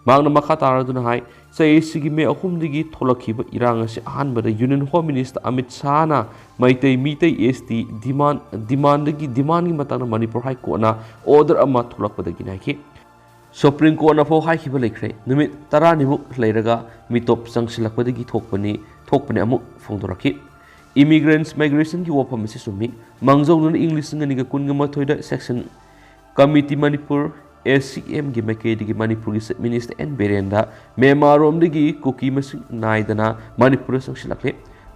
ꯃꯍꯥꯛꯅ ꯃꯈꯥ ꯇꯥꯔꯗꯨꯅ ꯍꯥꯏ, ꯆꯍꯤꯁꯤꯒꯤ ꯃꯦ ꯑꯍꯨꯝꯗꯒꯤ ꯊꯣꯛꯂꯛꯈꯤꯕ ꯏꯔꯥꯡ ꯑꯁꯤ ꯑꯍꯥꯟꯕꯗ ꯌꯨꯅꯤꯌꯟ ꯍꯣꯝ ꯃꯤꯅꯤꯁꯇꯔ ꯑꯃꯤꯠ ꯁꯥꯍꯅ Meitei Meitei S T demand ꯗꯤꯃꯥꯟꯗꯒꯤ ꯗꯤꯃꯥꯟꯒꯤ ꯃꯇꯥꯡꯗ ꯃꯅꯤꯄꯨꯔ ꯍꯥꯏ ꯀꯣꯔꯠꯅ ꯑꯣꯔꯗꯔ ꯑꯃ ꯊꯣꯛꯂꯛꯄꯗꯒꯤꯅꯤ ꯍꯥꯏꯈꯤ꯫ ꯁꯨꯄ꯭ꯔꯤꯝ ꯀꯣꯔꯠꯅ ꯐꯥꯎ ꯍꯥꯏꯈꯤꯕ ꯂꯩꯈ꯭ꯔꯦ, ꯅꯨꯃꯤꯠ ꯇꯔꯥꯅꯤꯃꯨꯛ ꯂꯩꯔꯒ ꯃꯤꯇꯣꯞ ꯆꯪꯁꯤꯜꯂꯛꯄꯗꯒꯤ ꯊꯣꯛꯄꯅꯤ, ꯊꯣꯛꯄꯅꯤ ꯑꯃꯨꯛ ꯐꯣꯡꯗꯣꯔꯛꯈꯤ꯫ ꯏꯃꯤꯒ꯭ꯔꯦꯟꯁ ꯃꯥꯏꯒ꯭ꯔꯦꯁꯟꯒꯤ ꯋꯥꯐꯝ ꯑꯁꯤ ꯆꯨꯝꯃꯤ꯫ ꯃꯥꯡꯖꯧꯅꯅ ꯏꯪ ꯂꯤꯁꯤꯡ ꯑꯅꯤꯒ ꯀꯨꯟꯒ ꯃꯥꯊꯣꯏꯗ section committee Manipur, S C ꯑꯦꯝꯒꯤ ꯃꯥꯏꯀꯩꯗꯒꯤ ꯃꯅꯤꯄꯨꯔꯒꯤ ꯆꯤꯐ ꯃꯤꯅꯤꯁꯇꯔ ꯑꯦꯟ ꯕꯤꯔꯦꯟꯗ ꯃ꯭ꯌꯥꯟꯃꯥꯔꯔꯣꯝꯗꯒꯤ ꯀꯨꯀꯤ ꯃꯁꯤꯡ ꯅꯥꯏꯗꯅ ꯃꯅꯤꯄꯨꯔꯗ ꯆꯪꯁꯤꯜꯂꯛꯂꯦ꯫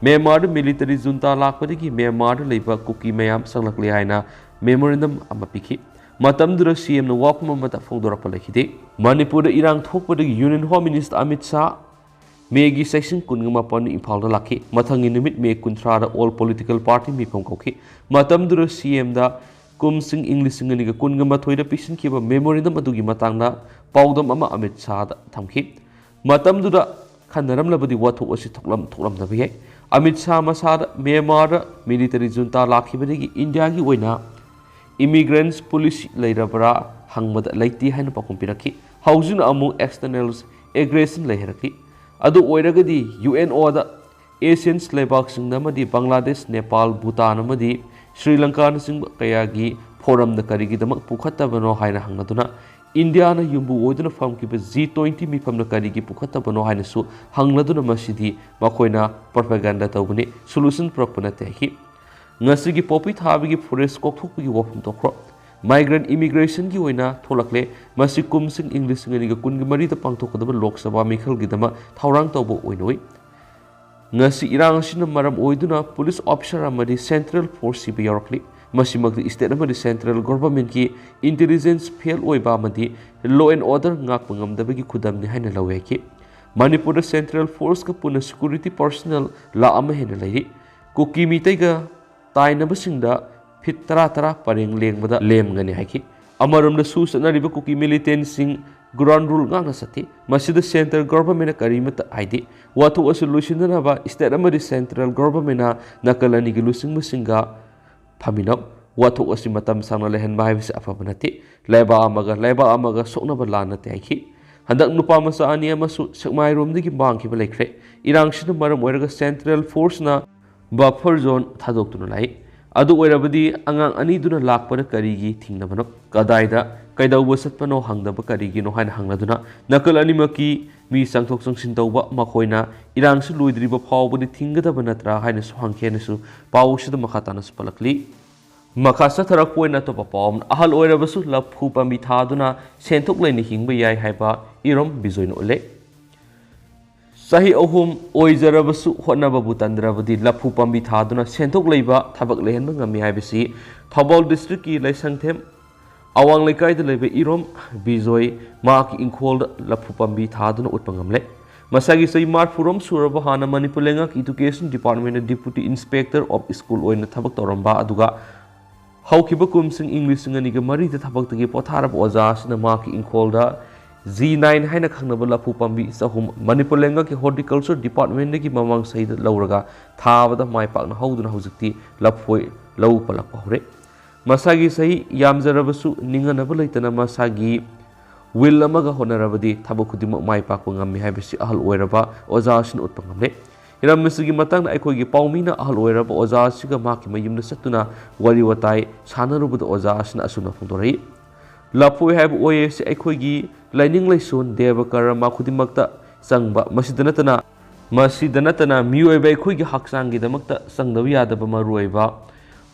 ꯃ꯭ꯌꯥꯟꯃꯥꯔꯗ ꯃꯤꯂꯤꯇꯔꯤ ꯖꯨꯟꯇꯥ ꯂꯥꯛꯄꯗꯒꯤ ꯃ꯭ꯌꯥꯟꯃꯥꯔꯗ ꯂꯩꯕ ꯀꯨꯀꯤ ꯃꯌꯥꯝ ꯆꯪꯂꯛꯂꯦ ꯍꯥꯏꯅ ꯃꯦꯃꯣꯔꯦꯟꯗꯝ ꯑꯃ ꯄꯤꯈꯤ꯫ ꯃꯇꯝꯗꯨꯗ ꯁꯤ ꯑꯦꯝꯅ ꯋꯥꯐꯝ ꯑꯃꯠꯇ ꯐꯣꯡꯗꯣꯔꯛꯄ ꯂꯩꯈꯤꯗꯦ꯫ ꯃꯅꯤꯄꯨꯔꯗ ꯏꯔꯥꯡ ꯊꯣꯛꯄꯗꯒꯤ union home minister Amit Shah ꯃꯦꯒꯤ ꯁꯦꯛꯁꯟ ꯀꯨꯟꯒ ꯃꯥꯄꯟꯗ ꯏꯝꯐꯥꯜꯗ ꯂꯥꯛꯈꯤ꯫ ꯃꯊꯪꯒꯤ ꯅꯨꯃꯤꯠ ꯃꯦ ꯀꯨꯟꯊ꯭ꯔꯥꯗ ꯑꯣꯜ ꯄꯣꯂꯤꯇꯤꯀꯦꯜ ꯄꯥꯔꯇꯤ ꯃꯤꯐꯝ ꯀꯧꯈꯤ꯫ ꯃꯇꯝꯗꯨꯗ ꯁꯤ ꯑꯦꯝꯗ ꯀꯨꯝꯁꯤꯡ ꯏꯪ ꯂꯤꯁꯤꯡ ꯑꯅꯤꯒ ꯀꯨꯟꯒ ꯃꯥꯊꯣꯏꯗ ꯄꯤꯁꯤꯟꯈꯤꯕ ꯃꯦꯃꯣꯔꯦꯟꯗꯝ ꯑꯗꯨꯒꯤ ꯃꯇꯥꯡꯗ ꯄꯥꯎꯗꯝ ꯑꯃ ꯑꯃꯤꯠ ꯁꯥꯍꯗ ꯊꯝꯈꯤ꯫ ꯃꯇꯝꯗꯨꯗ ꯈꯟꯅꯔꯝꯂꯕꯗꯤ ꯋꯥꯊꯣꯛ ꯑꯁꯤ ꯊꯣꯛꯂꯝ ꯊꯣꯛꯂꯝꯗꯕ ꯌꯥꯏ꯫ ꯑꯃꯤꯠ ꯁꯥꯍ ꯃꯁꯥꯗ ꯃ꯭ꯌꯥꯟꯃꯥꯔꯗ ꯃꯤꯂꯤꯇꯔꯤ ꯖꯨꯟꯇꯥ ꯂꯥꯛꯈꯤꯕꯗꯒꯤ ꯏꯟꯗꯤꯌꯥꯒꯤ ꯑꯣꯏꯅ ꯏꯃꯤꯒ꯭ꯔꯦꯟꯁ ꯄꯣꯂꯤꯁꯤ ꯂꯩꯔꯕ꯭ꯔꯥ ꯍꯪꯕꯗ ꯂꯩꯇꯦ ꯍꯥꯏꯅ ꯄꯥꯎꯈꯨꯝ ꯄꯤꯔꯛꯈꯤ꯫ ꯍꯧꯖꯤꯛꯅ ꯑꯃꯨꯛ ꯑꯦꯛꯁꯇꯔꯅꯦꯜ ꯑꯦꯒ꯭ꯔꯦꯁꯟ ꯂꯩꯍꯜꯂꯛꯈꯤ꯫ ꯑꯗꯨ ꯑꯣꯏꯔꯒꯗꯤ ꯌꯨ ꯑꯦꯟ ꯑꯣꯗ ꯑꯦꯁꯤꯌꯟꯁ ꯂꯩꯕꯥꯛꯁꯤꯡꯗ ꯑꯃꯗꯤ ꯕꯪꯒ꯭ꯂꯥꯗꯦꯁ, ꯅꯦꯄꯥꯜ, ꯚꯨꯇꯥꯟ ꯑꯃꯗꯤ ꯁ꯭ꯔꯤ ꯂꯪꯀꯥꯅꯆꯤꯡꯕ ꯀꯌꯥꯒꯤ ꯐꯣꯔꯝꯗ ꯀꯔꯤꯒꯤꯗꯃꯛ ꯄꯨꯈꯠꯇꯕꯅꯣ ꯍꯥꯏꯅ ꯍꯪꯂꯗꯨꯅ ꯏꯟꯗꯤꯌꯥꯅ ꯌꯨꯝꯕꯨ ꯑꯣꯏꯗꯨꯅ ꯐꯝꯈꯤꯕ ꯖꯤ ꯇ꯭ꯋꯦꯟꯇꯤ ꯃꯤꯐꯝꯗ ꯀꯔꯤꯒꯤ ꯄꯨꯈꯠꯇꯕꯅꯣ ꯍꯥꯏꯅꯁꯨ ꯍꯪꯂꯗꯨꯅ ꯃꯁꯤꯗꯤ ꯃꯈꯣꯏꯅ ꯄ꯭ꯔꯣꯄꯥꯒꯥꯟꯗꯥ ꯇꯧꯕꯅꯤ, ꯁꯣꯂꯨꯁꯟ ꯄꯨꯔꯛꯄ ꯅꯠꯇꯦ ꯍꯥꯏꯈꯤ꯫ ꯉꯁꯤꯒꯤ ꯄꯣꯄꯤ ꯊꯥꯕꯒꯤ ꯐꯣꯔꯦꯁ ꯀꯣꯛꯊꯣꯛꯄꯒꯤ ꯋꯥꯐꯝ ꯇꯣꯛꯈ꯭ꯔꯣ꯫ ꯃꯥꯏꯒ꯭ꯔꯦꯟ ꯏꯃꯤꯒ꯭ꯔꯦꯁꯟꯒꯤ ꯑꯣꯏꯅ ꯊꯣꯛꯂꯛꯂꯦ꯫ ꯃꯁꯤ ꯀꯨꯝꯁꯤꯡ ꯏꯪ ꯂꯤꯁꯤꯡ ꯑꯅꯤꯒ ꯀꯨꯟꯒ ꯃꯔꯤꯗ ꯄꯥꯡꯊꯣꯛꯀꯗꯕ ꯂꯣꯛ ꯁꯚꯥ ꯃꯤꯈꯜꯒꯤꯗꯃꯛ ꯊꯧꯔꯥꯡ ꯇꯧꯕ ꯑꯣꯏꯅ ꯎꯏ꯫ ꯉꯁꯤ ꯏꯔꯥꯡ ꯑꯁꯤꯅ ꯃꯔꯝ ꯑꯣꯏꯗꯨꯅ ꯄꯨꯂꯤꯁ ꯑꯣꯐꯤꯁꯥꯔ ꯑꯃꯗꯤ ꯁꯦꯟꯇ꯭ꯔꯦꯜ ꯐꯣꯔꯁ ꯁꯤꯕ ꯌꯥꯎꯔꯛꯂꯤ꯫ ꯃꯁꯤꯃꯛꯇꯤ ꯁ꯭ꯇꯦꯠ ꯑꯃꯗꯤ ꯁꯦꯟꯇ꯭ꯔꯦꯜ ꯒꯣꯚꯔꯟꯃꯦꯟꯠꯀꯤ ꯏꯟꯇꯦꯂꯤꯖꯦꯟꯁ ꯐꯦꯜ ꯑꯣꯏꯕ ꯑꯃꯗꯤ ꯂꯣ ꯑꯦꯟ ꯑꯣꯔꯗꯔ ꯉꯥꯛꯄ ꯉꯝꯗꯕꯒꯤ ꯈꯨꯗꯝꯅꯤ ꯍꯥꯏꯅ ꯂꯧꯏ ꯍꯥꯏꯈꯤ꯫ ꯃꯅꯤꯄꯨꯔꯗ ꯁꯦꯟꯇ꯭ꯔꯦꯜ ꯐꯣꯔꯁꯀ ꯄꯨꯟꯅ ꯁꯦꯀ꯭ꯌꯨꯔꯤꯇꯤ ꯄꯔꯁꯣꯅꯦꯜ ꯂꯥꯈ ꯑꯃ ꯍꯦꯟꯅ ꯂꯩꯔꯤ꯫ ꯀꯨꯀꯤ ꯃꯤꯇꯩꯒ ꯇꯥꯏꯅꯕꯁꯤꯡꯗ ꯐꯤꯠ ꯇꯔꯥ ꯇꯔꯥ ꯄꯔꯦꯡ ꯂꯦꯡꯕꯗ ꯂꯦꯝꯒꯅꯤ ꯍꯥꯏꯈꯤ꯫ ꯑꯃꯔꯣꯝꯗꯁꯨ ꯆꯠꯅꯔꯤꯕ ꯀꯨꯀꯤ ꯃꯤꯂꯤꯇꯦꯟꯁꯤꯡ ꯒ꯭ꯔꯥꯎꯟ ꯔꯨꯜ ꯉꯥꯛꯅ ꯆꯠꯊꯤ꯫ ꯃꯁꯤꯗ ꯁꯦꯟꯇ꯭ꯔꯦꯜ ꯒꯣꯚꯔꯟꯃꯦꯟꯠꯅ ꯀꯔꯤꯃꯠꯇ ꯍꯥꯏꯗꯦ꯫ ꯋꯥꯊꯣꯛ ꯑꯁꯤ ꯂꯣꯏꯁꯤꯟꯅꯅꯕ ꯁ꯭ꯇꯦꯠ ꯑꯃꯗꯤ ꯁꯦꯟꯇ꯭ꯔꯦꯜ ꯒꯣꯚꯔꯟꯃꯦꯟꯠꯅ ꯅꯥꯀꯜ ꯑꯅꯤꯒꯤ ꯂꯨꯆꯤꯡꯕꯁꯤꯡꯒ ꯐꯝꯃꯤꯟꯅꯧ꯫ ꯋꯥꯊꯣꯛ ꯑꯁꯤ ꯃꯇꯝ ꯁꯥꯡꯅ ꯂꯩꯍꯟꯕ ꯍꯥꯏꯕꯁꯤ ꯑꯐꯕ ꯅꯠꯇꯦ꯫ ꯂꯩꯕꯥꯛ ꯑꯃꯒ ꯂꯩꯕꯥꯛ ꯑꯃꯒ ꯁꯣꯛꯅꯕ ꯂꯥꯟ ꯅꯠꯇꯦ ꯍꯥꯏꯈꯤ꯫ ꯍꯟꯗꯛ ꯅꯨꯄꯥ ꯃꯆꯥ ꯑꯅꯤ ꯑꯃꯁꯨ ꯁꯦꯛꯃꯥꯏꯔꯣꯝꯗꯒꯤ ꯃꯥꯡꯈꯤꯕ ꯂꯩꯈ꯭ꯔꯦ꯫ ꯏꯔꯥꯡꯁꯤꯅ ꯃꯔꯝ ꯑꯣꯏꯔꯒ ꯁꯦꯟꯇ꯭ꯔꯦꯜ ꯐꯣꯔꯁꯅ ꯕꯐꯔ ꯖꯣꯟ ꯊꯥꯗꯣꯛꯇꯨꯅ ꯂꯥꯛꯏ꯫ ꯑꯗꯨ ꯑꯣꯏꯔꯕꯗꯤ ꯑꯉꯥꯡ ꯑꯅꯤꯗꯨꯅ ꯂꯥꯛꯄꯗ ꯀꯔꯤꯒꯤ ꯊꯤꯡꯅꯕꯅꯣ? ꯀꯗꯥꯏꯗ ꯀꯩꯗꯧꯕ ꯆꯠꯄꯅꯣ ꯍꯪꯗꯕ ꯀꯔꯤꯒꯤꯅꯣ ꯍꯥꯏꯅ ꯍꯪꯂꯗꯨꯅ ꯅꯥꯀꯜ ꯑꯅꯤꯃꯛꯀꯤ ꯃꯤ ꯆꯪꯊꯣꯛ ꯆꯪꯁꯤꯟ ꯇꯧꯕ, ꯃꯈꯣꯏꯅ ꯏꯔꯥꯡꯁꯤ ꯂꯣꯏꯗ꯭ꯔꯤꯕ ꯐꯥꯎꯕꯗꯤ ꯊꯤꯡꯒꯗꯕ ꯅꯠꯇ꯭ꯔꯥ ꯍꯥꯏꯅꯁꯨ ꯍꯪꯈꯤ ꯍꯥꯏꯅꯁꯨ ꯄꯥꯎ ꯑꯁꯤꯗ ꯃꯈꯥ ꯇꯥꯅꯁꯨ ꯄꯜꯂꯛꯂꯤ꯫ ꯃꯈꯥ ꯆꯠꯊꯔꯛꯄ ꯑꯣꯏꯅ ꯑꯇꯣꯞꯄ ꯄꯥꯎ ꯑꯃꯅ, ꯑꯍꯜ ꯑꯣꯏꯔꯕꯁꯨ ꯂꯐꯨ ꯄꯥꯝꯕꯤ ꯊꯥꯗꯨꯅ ꯁꯦꯟꯊꯣꯛ ꯂꯩꯅ ꯍꯤꯡꯕ ꯌꯥꯏ ꯍꯥꯏꯕ ꯏꯔꯣꯝ ꯕꯤꯖꯣꯏꯅ ꯎꯠꯂꯦ꯫ ꯆꯍꯤ ꯑꯍꯨꯝ ꯑꯣꯏꯖꯔꯕꯁꯨ ꯍꯣꯠꯅꯕꯕꯨ ꯇꯟꯗ꯭ꯔꯕꯗꯤ ꯂꯐꯨ ꯄꯥꯝꯕꯤ ꯊꯥꯗꯨꯅ ꯁꯦꯟꯊꯣꯛ ꯂꯩꯕ ꯊꯕꯛ ꯂꯩꯍꯟꯕ ꯉꯝꯃꯤ ꯍꯥꯏꯕꯁꯤ ꯊꯧꯕꯥꯜ ꯗꯤꯁꯇ꯭ꯔꯤꯛꯀꯤ ꯂꯩꯁꯪꯊꯦꯝ ꯑꯋꯥꯡ ꯂꯩꯀꯥꯏꯗ ꯂꯩꯕ ꯏꯔꯣꯝ ꯕꯤꯖꯣꯏ ꯃꯍꯥꯛꯀꯤ ꯏꯪꯈꯣꯜꯗ ꯂꯐꯨ ꯄꯥꯝꯕꯤ ꯊꯥꯗꯨꯅ ꯎꯠꯄ ꯉꯝꯂꯦ꯫ ꯃꯁꯥꯒꯤ ꯆꯍꯤ ꯃꯔꯤꯐꯨꯔꯣꯝ ꯁꯨꯔꯕ ꯍꯥꯟꯅ ꯃꯅꯤꯄꯨꯔ ꯂꯩꯉꯥꯛꯀꯤ Education Department the Deputy Inspector of School ꯑꯣꯏꯅ ꯊꯕꯛ ꯇꯧꯔꯝꯕ ꯑꯗꯨꯒ ꯍꯧꯈꯤꯕ ꯀꯨꯝꯁꯤꯡ ꯏꯪ ꯂꯤꯁꯤꯡ ꯑꯅꯤꯒ ꯃꯔꯤꯗ ꯊꯕꯛꯇꯒꯤ ꯄꯣꯊꯥꯔꯕ ꯑꯣꯖꯥ ꯑꯁꯤꯅ ꯃꯍꯥꯛꯀꯤ ꯏꯪꯈꯣꯜꯗ ꯖꯤ ꯅꯥꯏꯟ ꯍꯥꯏꯅ ꯈꯪꯅꯕ ꯂꯐꯨ ꯄꯥꯝꯕꯤ ꯆꯍꯨꯝ ꯃꯅꯤꯄꯨꯔ ꯂꯩꯉꯥꯛꯀꯤ Horticulture Department ꯗꯒꯤ ꯃꯃꯥꯡ ꯆꯍꯤꯗ ꯂꯧꯔꯒ ꯊꯥꯕꯗ ꯃꯥꯏ ꯄꯥꯛꯅ ꯍꯧꯗꯨꯅ ꯍꯧꯖꯤꯛꯇꯤ ꯂꯐꯣꯏ ꯂꯧ ꯄꯜꯂꯛꯄ ꯍꯧꯔꯦ꯫ ꯃꯁꯥꯒꯤ ꯆꯍꯤ ꯌꯥꯝꯖꯔꯕꯁꯨ ꯅꯤꯡꯍꯟꯅꯕ ꯂꯩꯇꯅ ꯃꯁꯥꯒꯤ ꯋꯤꯜ ꯑꯃꯒ ꯍꯣꯠꯅꯔꯕꯗꯤ ꯊꯕꯛ ꯈꯨꯗꯤꯡꯃꯛ ꯃꯥꯏ ꯄꯥꯛꯄ ꯉꯝꯃꯤ ꯍꯥꯏꯕꯁꯤ ꯑꯍꯜ ꯑꯣꯏꯔꯕ ꯑꯣꯖꯥ ꯑꯁꯤꯅ ꯎꯠꯄ ꯉꯝꯂꯦ꯫ ꯍꯤꯔꯝ ꯑꯁꯤꯒꯤ ꯃꯇꯥꯡꯗ ꯑꯩꯈꯣꯏꯒꯤ ꯄꯥꯎꯃꯤꯅ ꯑꯍꯜ ꯑꯣꯏꯔꯕ ꯑꯣꯖꯥ ꯑꯁꯤꯒ ꯃꯍꯥꯛꯀꯤ ꯃꯌꯨꯝꯗ ꯆꯠꯇꯨꯅ ꯋꯥꯔꯤ ꯋꯥꯇꯥꯏ ꯁꯥꯟꯅꯔꯨꯕꯗ ꯑꯣꯖꯥ ꯑꯁꯤꯅ ꯑꯁꯨꯝꯅ ꯐꯣꯡꯗꯣꯔꯛꯏ, ꯂꯐꯣꯏ ꯍꯥꯏꯕ ꯑꯣꯏ ꯑꯁꯤ ꯑꯩꯈꯣꯏꯒꯤ ꯂꯥꯏꯅꯤꯡ ꯂꯥꯏꯁꯣꯟ, ꯗꯦꯕ ꯀꯔꯃ ꯈꯨꯗꯤꯡꯃꯛꯇ ꯆꯪꯕ, ꯃꯁꯤꯗ ꯅꯠꯇꯅ, ꯃꯁꯤꯗ ꯅꯠꯇꯅ ꯃꯤꯑꯣꯏꯕ ꯑꯩꯈꯣꯏꯒꯤ ꯍꯛꯆꯥꯡꯒꯤꯗꯃꯛꯇ ꯆꯪꯗꯕ ꯌꯥꯗꯕ ꯃꯔꯨꯑꯣꯏꯕ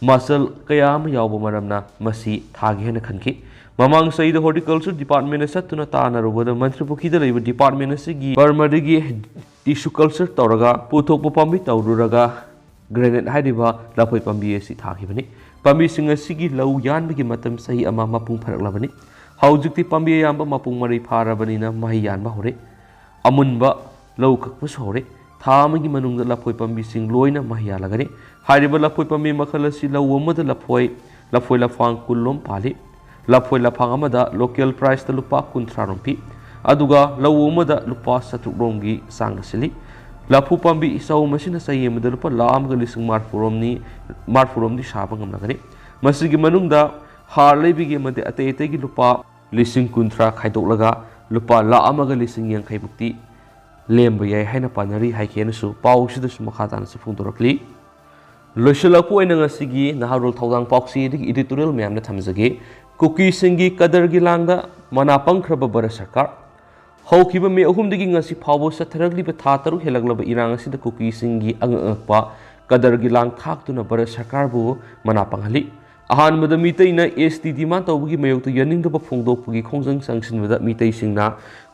ꯃꯆꯜ ꯀꯌꯥ ꯑꯃ ꯌꯥꯎꯕ ꯃꯔꯝꯅ ꯃꯁꯤ ꯊꯥꯒꯦ ꯍꯥꯏꯅ ꯈꯟꯈꯤ꯫ ꯃꯃꯥꯡ ꯆꯍꯤꯗ Horticulture Department ꯗ ꯆꯠꯇꯨꯅ ꯇꯥꯟꯅꯔꯨꯕꯗ ꯃꯟꯇ꯭ꯔꯤ ꯄꯨꯈ꯭ꯔꯤꯗ ꯂꯩꯕ department ꯑꯁꯤꯒꯤ ꯐꯥꯔꯃꯔꯗꯒꯤ tissue culture ꯇꯧꯔꯒ ꯄꯨꯊꯣꯛꯄ ꯄꯥꯝꯕꯤ ꯇꯧꯔꯨꯔꯒ granite ꯍꯥꯏꯔꯤꯕ ꯂꯐꯣꯏ ꯄꯥꯝꯕꯤ ꯑꯁꯤ ꯊꯥꯈꯤꯕꯅꯤ꯫ ꯄꯥꯝꯕꯤꯁꯤꯡ ꯑꯁꯤꯒꯤ ꯂꯧ ꯌꯥꯟꯕꯒꯤ ꯃꯇꯝ ꯆꯍꯤ ꯑꯃ ꯃꯄꯨꯡ ꯐꯥꯔꯛꯂꯕꯅꯤ꯫ ꯍꯧꯖꯤꯛꯇꯤ ꯄꯥꯝꯕꯤ ꯑꯌꯥꯝꯕ ꯃꯄꯨꯡ ꯃꯔꯩ ꯐꯥꯔꯕꯅꯤꯅ ꯃꯍꯩ ꯌꯥꯟꯕ ꯍꯧꯔꯦ꯫ ꯑꯃꯨꯟꯕ ꯂꯧ ꯀꯛꯄꯁꯨ ꯍꯧꯔꯦ꯫ ꯊꯥ ꯑꯃꯒꯤ ꯃꯅꯨꯡꯗ ꯂꯐꯣꯏ ꯄꯥꯝꯕꯤꯁꯤꯡ ꯂꯣꯏꯅ ꯃꯍꯩ ꯌꯥꯜꯂꯒꯅꯤ꯫ ꯍꯥꯏꯔꯤꯕ ꯂꯐꯣꯏ ꯄꯥꯝꯕꯤ ꯃꯈꯜ ꯑꯁꯤ ꯂꯧ ꯑꯃꯗ ꯂꯐꯣꯏ, ꯂꯐꯣꯏ ꯂꯐꯥꯡ ꯀꯨꯟ ꯂꯣꯝ ꯄꯥꯜꯂꯤ꯫ ꯂꯐꯣꯏ ꯂꯐꯥꯡ ꯑꯃꯗ local price ꯇ ꯂꯨꯄꯥ ꯀꯨꯟꯊ꯭ꯔꯥ ꯔꯣꯝ ꯄꯤ꯫ ꯑꯗꯨꯒ ꯂꯧ ꯑꯃꯗ ꯂꯨꯄꯥ ꯆꯥꯇ꯭ꯔꯨꯛ ꯔꯣꯝꯒꯤ ꯆꯥꯡꯗ ꯁꯤꯜꯂꯤ꯫ ꯂꯐꯨ ꯄꯥꯝꯕꯤ ꯆꯍꯨꯝ ꯑꯁꯤꯅ ꯆꯍꯤ ꯑꯃꯗ ꯂꯨꯄꯥ ꯂꯥꯈ ꯑꯃꯒ ꯂꯤꯁꯤꯡ ꯃꯔꯤꯐꯨ ꯔꯣꯝꯅꯤ, ꯃꯔꯤꯐꯨ ꯔꯣꯝꯗꯤ ꯁꯥꯕ ꯉꯝꯂꯒꯅꯤ꯫ ꯃꯁꯤꯒꯤ ꯃꯅꯨꯡꯗ ꯍꯥꯔ ꯂꯩꯕꯒꯤ ꯑꯃꯗꯤ ꯑꯇꯩ ꯑꯇꯩꯒꯤ ꯂꯨꯄꯥ ꯂꯤꯁꯤꯡ ꯀꯨꯟꯊ꯭ꯔꯥ ꯈꯥꯏꯗꯣꯛꯂꯒ ꯂꯨꯄꯥ ꯂꯥꯈ ꯑꯃꯒ ꯂꯤꯁꯤꯡ ꯌꯥꯡꯈꯩ ꯃꯨꯛꯇꯤ ꯂꯦꯝꯕ ꯌꯥꯏ ꯍꯥꯏꯅ ꯄꯥꯅꯔꯤ ꯍꯥꯏꯈꯤ ꯍꯥꯏꯅꯁꯨ ꯄꯥꯎꯁꯤꯗꯁꯨ ꯃꯈꯥ ꯇꯥꯅꯁꯨ ꯐꯣꯡꯗꯣꯔꯛꯂꯤ꯫ ꯂꯣꯏꯁꯤꯜꯂꯛꯄ ꯑꯣꯏꯅ ꯉꯁꯤꯒꯤ ꯅꯍꯥꯔꯣꯜ ꯊꯧꯗꯥꯡ ꯄꯥꯎꯆꯦꯗꯒꯤ editorial ꯃꯌꯥꯝꯅ ꯊꯝꯖꯒꯦ꯫ ꯀꯨꯀꯤꯁꯤꯡꯒꯤ ꯀꯗꯔꯒꯤ ꯂꯥꯡꯗ ꯃꯅꯥ ꯄꯪꯈ꯭ꯔꯕ ꯚꯥꯔꯠ ꯁꯔꯀꯥꯔ꯫ ꯍꯧꯈꯤꯕ ꯃꯦ ꯑꯍꯨꯝꯗꯒꯤ ꯉꯁꯤ ꯐꯥꯎꯕ ꯆꯠꯊꯔꯛꯂꯤꯕ ꯊꯥ ꯇꯔꯨꯛ ꯍꯦꯜꯂꯛꯂꯕ ꯏꯔꯥꯡ ꯑꯁꯤꯗ ꯀꯨꯀꯤꯁꯤꯡꯒꯤ ꯑꯉꯛ ꯑꯉꯛꯄ ꯀꯗꯔꯒꯤ ꯂꯥꯡ ꯊꯥꯛꯇꯨꯅ ꯚꯥꯔꯠ ꯁꯔꯀꯥꯔꯕꯨ ꯃꯅꯥ ꯄꯪꯍꯜꯂꯤ꯫ ꯑꯍꯥꯟꯕꯗ ꯃꯤꯇꯩꯅ S T demand ꯇꯧꯕꯒꯤ ꯃꯥꯌꯣꯛꯇ ꯌꯥꯅꯤꯡꯗꯕ ꯐꯣꯡꯗꯣꯛꯄꯒꯤ ꯈꯣꯡꯖꯪ ꯆꯪꯁꯤꯟꯕꯗ ꯃꯤꯇꯩꯁꯤꯡꯅ